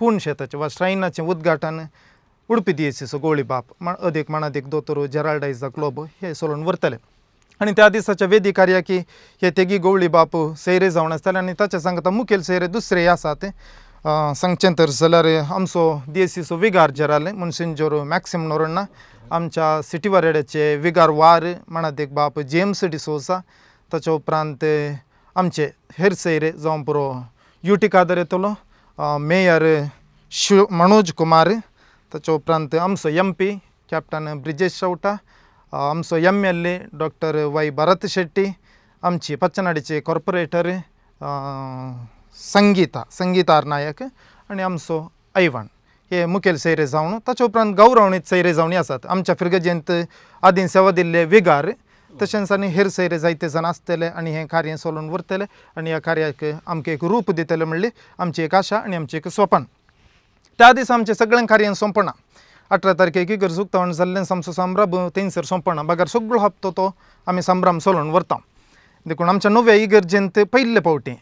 पूण शेताचें वा श्रायनाचें उद्घाटन उडपी दियेसीचो गोळी बाप अदीक मानादीक दोतोर जेराल्ड आयझाक लोबो हे सोलोवन व्हरतले. आनी त्या दिसाच्या वेदी कार्याकी हे तेगी गोवळी बाप सैरे जावन आसतले आनी ताच्या सांगता मुखेल सैरे दुसरे आसात. सांगचें तर जाल्यार आमचो दियेसीचो विगार जेराल मुन्सिंजोर मॅक्सिम नोरण्णा, आमच्या सिटी वारेड्याचे विगार वार मानादीक बाप जेम्स डिसोजा, ताच्या उपरांत आमचे हेर सैरे जावं पुरो युटी कादर येतलो, मेयर शिव मनोज कुमार, ताच्या उपरांत आमचो M P captain Brijesh Chowta, आमचो M L A doctor Y Bharat Shetty, आमची पच्चनाडीचे कॉर्पोरेटर संगीता संगीता आर नायक आनी आमचो ऐवान हे मुखेल सैरे जावन ताच्या उपरांत गौरवणीत सैरे जावन आसात। आमच्या फिरगजेंत आदीं सेवा दिल्ले विगार तशेंच आनी हेर सैरे जायते जाण आसतले आनी हें कार्य चलोवन व्हरतले आनी ह्या कार्याक आमकां एक रूप दितले म्हणली आमची एक आशा आनी आमचें एक स्वपन। त्या दिसा आमचें सगळें कार्य सोंपना। 18 तारखेक इगर्ज उक्तावण जाल्ल्यान आमचो संभ्रम थंयसर सोंपना, बगर सगळो हप्तो तो आमी संभ्रम चलोवन व्हरता। देखून आमच्या नव्या इगर्जेंत पयले फावटी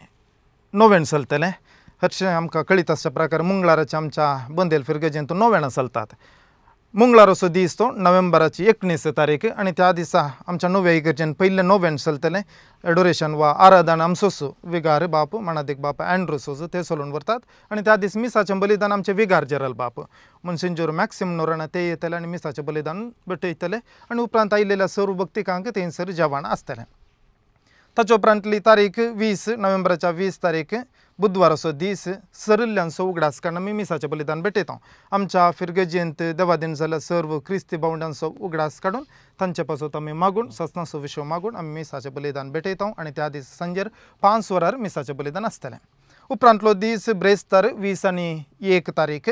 नोवेण चलतलें। हरशीं आमकां कळीत आसच्या प्रकार मंगळाराच्या आमच्या बंदेल फिरगजेंत नोवेणां चलतात। मंगळाराचो दीस तो नोव्हेंबराची 19 तारीख आनी त्या दिसा आमच्या नव्या इगर्जेन पयलें नोवेण चलतलें। एडोरेशन वा आराधन आमचोच विगार बाप मानादीक बाप एंड्रू सोजो ते चलोवन व्हरतात आनी त्या दीस मिसाचें बलिदान आमचे विगार जेरल बाप मोन्सिंजोर मॅक्सिम नोराना ते येतले आनी मिसाचें बलिदान भेटयतले आनी उपरांत आयिल्ल्या सर्व भक्तिकांक थंयसर जेवण आसतलें। ताच्या उपरांतली तारीख 20 नोव्हेंबराच्या 20 तारीख बुधवाराचो दीस सरिल्ल्यांचो उगडास काडून आमी मिसाचें बलिदान भेटयता। आमच्या फिरगजेंत देवादीन जाल्ल्या सर्व क्रिस्ती भावंडांचो उगडास काडून तांचे पासत आमी मागून ससनाचो विशय मागून आमी मिसाचें बलिदान भेटयता आनी त्या दीस सांजेर 5 वरार मिसाचें बलिदान आसतलें। उपरांतलो दीस ब्रेस्तार 20 आनी 1 तारीख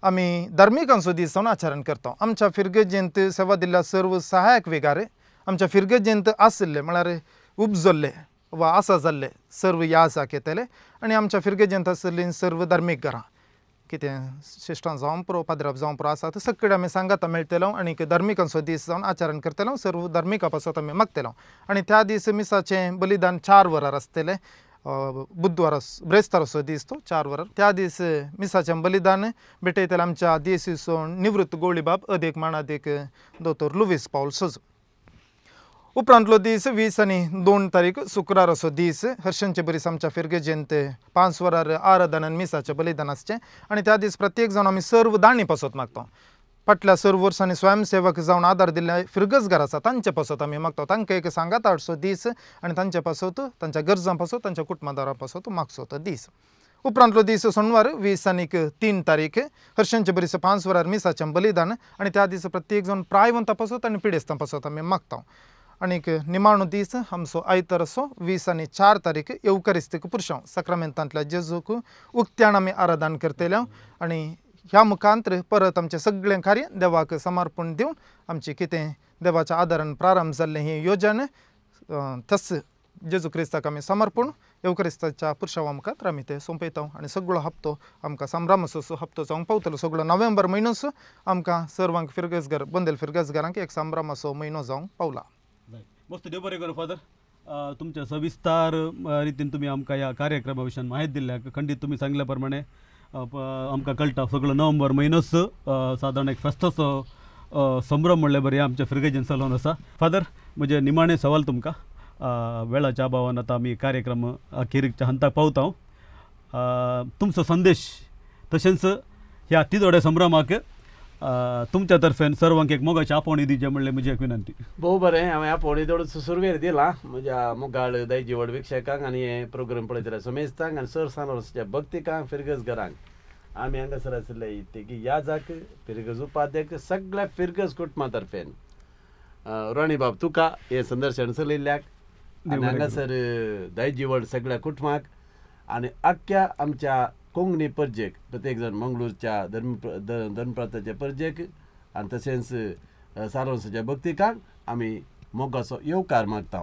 आमी धार्मिकांचो दीस जावन आचरण करता। आमच्या फिरगजेंत सेवा दिल्ल्या सर्व सहायक विगार आमच्या फिरगजेंत आशिल्ले म्हळ्यार उपजल्ले वा आसा जाल्ले सर्व याजाक येतले आनी आमच्या फिरगजेंत आशिल्लीं सर्व धार्मीक घरां कितें शिश्टां जावं पुरो पाद्राप जावं पुरो आसा सगळे आमी सांगाता मेळटलो आनी धार्मिकांचो दीस जावन आचरण करतलो। सर्व धार्मिका पासत आमी मागतलो आनी त्या दीस मिसाचें बलिदान 4 वरार आसतलें। बुधवार ब्रेस्ताराचो दीस तो 4 वरार त्या दीस मिसाचें बलिदान भेटयतले आमच्या देसीचो निवृत्त गोळीबाब अदीक मानादीक दोतोर लुवीस पावल सोजो। उपरांतलो दीस 20 आनी 2 तारीख शुक्राराचो दीस हर्षणचे बरीस आमच्या फिरगजेंत 5 वरार आराधन आनी मिसाचें बलिदान आसचें आनी त्या दीस प्रत्येक जावन आमी सर्व दाणी पासत मागता। फाटल्या सर्व वर्सांनी स्वयंसेवक जावन आदार दिल्ले फिरगजगार आसा तांचे पासत आमी मागता। तांकां एक सांगात हाडचो दीस आनी तांचे पासत तांच्या गरजां पासत तांच्या कुटुंबादारां पासत मागचो तो दीस। उपरांतलो दीस सोमवार 20 आनी 3 तारीख हर्षणचे बरीस 5 वरार मिसाचें बलिदान आनी त्या दीस प्रत्येक जावन प्रायवंता पासत आनी पिडेस्तां पासत आमी मागता। आनीक निमाणो दीस आमचो आयताराचो 20 आनी 4 तारीख येवकारिस्तीक पुरशांव साक्रामेंतांतल्या जेजूक उक्त्यान आमी आराधन करतले आनी ह्या मुखांतर परत आमचें सगळें कार्य देवाक समर्पण दिवन आमचें कितें देवाच्या आदारान प्रारंभ जाल्लें ही योजन तस जेजू क्रिस्ताक आमी समर्पण येवकारिस्ताच्या पुरशांवा मुखार आमी ते सोंपयता आनी सगळो हप्तो आमकां संभ्रमाचो हप्तो जावंक पावतलो। सगळो नोव्हेंबर म्हयनोच आमकां सर्वांक फिरगजगार बंदेल फिरगजगारांक एक संभ्रमाचो म्हयनो जावंक पावला। मस्त देव बरें करूं फादर, तुमच्या सविस्तार रितीन तुमी आमकां ह्या कार्यक्रमा विशयान म्हायती दिल्ल्या। खंडीत तुमी सांगल्या प्रमाणे आमकां कळटा सगळो नोव्हेंबर म्हयनोच सादारण एक फेस्ताचो संभ्रम म्हणल्यार बरें आमच्या फिरगजेन चलोवन आसा। फादर म्हजें निमाणें सवाल तुमकां, वेळाच्या अभावान आतां आमी कार्यक्रम अखेरीच्या हंताक पावता, तुमचो संदेश तशेंच ह्या तिदोड्या संभ्रमाक तुमच्या तर्फेन सर्वांक एक मोगाची आपोवणी दिवचें म्हणलें म्हजी एक विनंती। भोव बरें, हांवें आपोवणी थोडो सुरवेर दिला म्हज्या मोगाळ दायजी व्हड विक्षकांक आनी हे प्रोग्राम पळयतल्या समेस्तांक आनी सर सानोर्सच्या भक्तिकांक फिरगजघरांक आमी हांगासर आशिल्ले तेगी याजाक फिरगज उपाध्यक्ष सगळ्या फिरगज कुटुंबा तर्फेन रोणी बाब तुका हें संदर्शन चलयल्ल्याक आनी हांगासर दायजी व्हड सगळ्या कुटुंबाक आनी आख्ख्या आमच्या कोंकणी परजेक प्रत्येक जाण मंगळूरच्या धर्मप्रांताच्या परजेक आनी तशेंच सारोंसाच्या भक्तिकांक आमी मोगाचो येवकार मागता।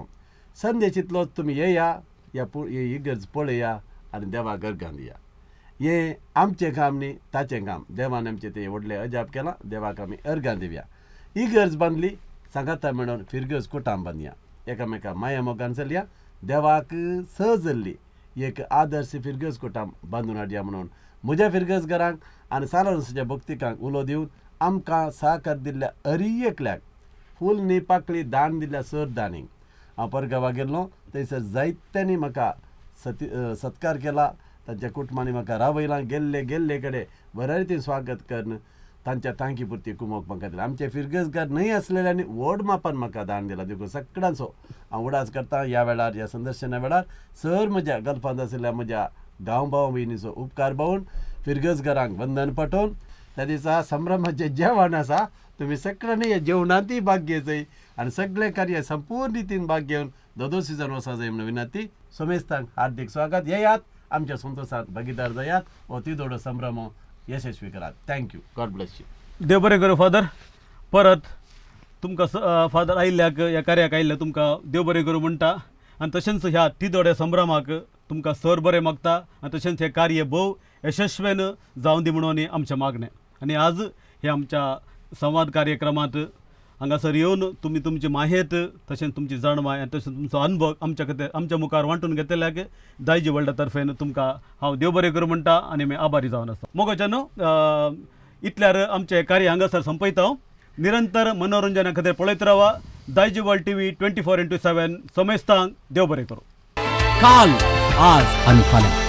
संदेश इतलोच तुमी येया ह्या इगर्ज पळया आनी देवाक अर्गां दिया। हें आमचें काम न्ही ताचें काम, देवान आमचें तें व्हडलें अजाप केलां, देवाक आमी अर्गां दिवया। इगर्ज बांदली सांगाता म्हणून फिरगर्ज कुटाम बांदया, एकामेका माया मोगान चलया, देवाक सहज जाल्ली एक आदर्श फिरगज कुटाम बांदून हाडया म्हणून म्हज्या फिरगजघरांक आनी सालांच्या भक्तिकांक उलो दिवन आमकां सहकार दिल्ल्या हरी एकल्याक फूल न्ही पाकळी दान दिल्ल्या सर दानीक हांव परगांवा गेल्लो थंयसर जायत्यांनी म्हाका सत्कार केला, तांच्या कुटुंबांनी म्हाका रावयलां, गेल्ले गेल्ले कडेन बऱ्या रितीन स्वागत करून तांच्या तांकी पुरती कुमोक म्हाका दिला. आमचे फिरगजगार न्हय आसलेल्यांनी व्हड मापान म्हाका दान दिला. देखून सगळ्यांचो हांव उडास करता ह्या वेळार, ह्या संदर्शना वेळार सर म्हज्या गल्फांत आशिल्ल्या म्हज्या गांव भाव भयणीचो उपकार पावून फिरगजगारांक वंदन पाठोवन त्या दिसा संभ्रमाचें जेवण आसा, तुमी सगळ्यांनी ह्या जेवणांतय भाग घेवचो आनी सगळें कार्य संपूर्ण रितीन भाग घेवन दोदोसी जावन वचपा जाय म्हणून विनंती. समेस्तांक हार्दीक स्वागत. येयात, आमच्या संतोशांत भागीदार जायात, हो तिदोडो संभ्रम यशस्वी करात. Thank you. God bless you. देव बरें करूं फादर. परत तुमकां फादर आयिल्ल्याक, ह्या कार्याक आयिल्ल्या तुमकां देव बरें करूं म्हणटा आनी तशेंच ह्या तिदोड्या संभ्रमाक तुमकां सर बरें मागता आनी तशेंच हें कार्य भोव यशस्वीन जावं दी म्हणून आमचें मागणें. आनी आज हे आमच्या संवाद कार्यक्रमांत हांगासर येवन तुमी तुमची माहेत तशेंच तुमची जाणवाय आनी तशेंच तुमचो अनुभव आमच्या खातीर आमच्या मुखार वांटून घेतल्याक दायजी वर्ल्डा तर्फेन तुमकां हांव देव बरें करूं म्हणटा आनी मी आभारी जावन आसा. मोगाच्यान इतल्यार आमचें कार्य हांगासर संपयता. निरंतर मनोरंजना खातीर पळयत रावा दायजी वर्ल्ड टीव्ही 24x7. समेस्तांक देव बरें करूं. काल, आज आनी फाल्यां.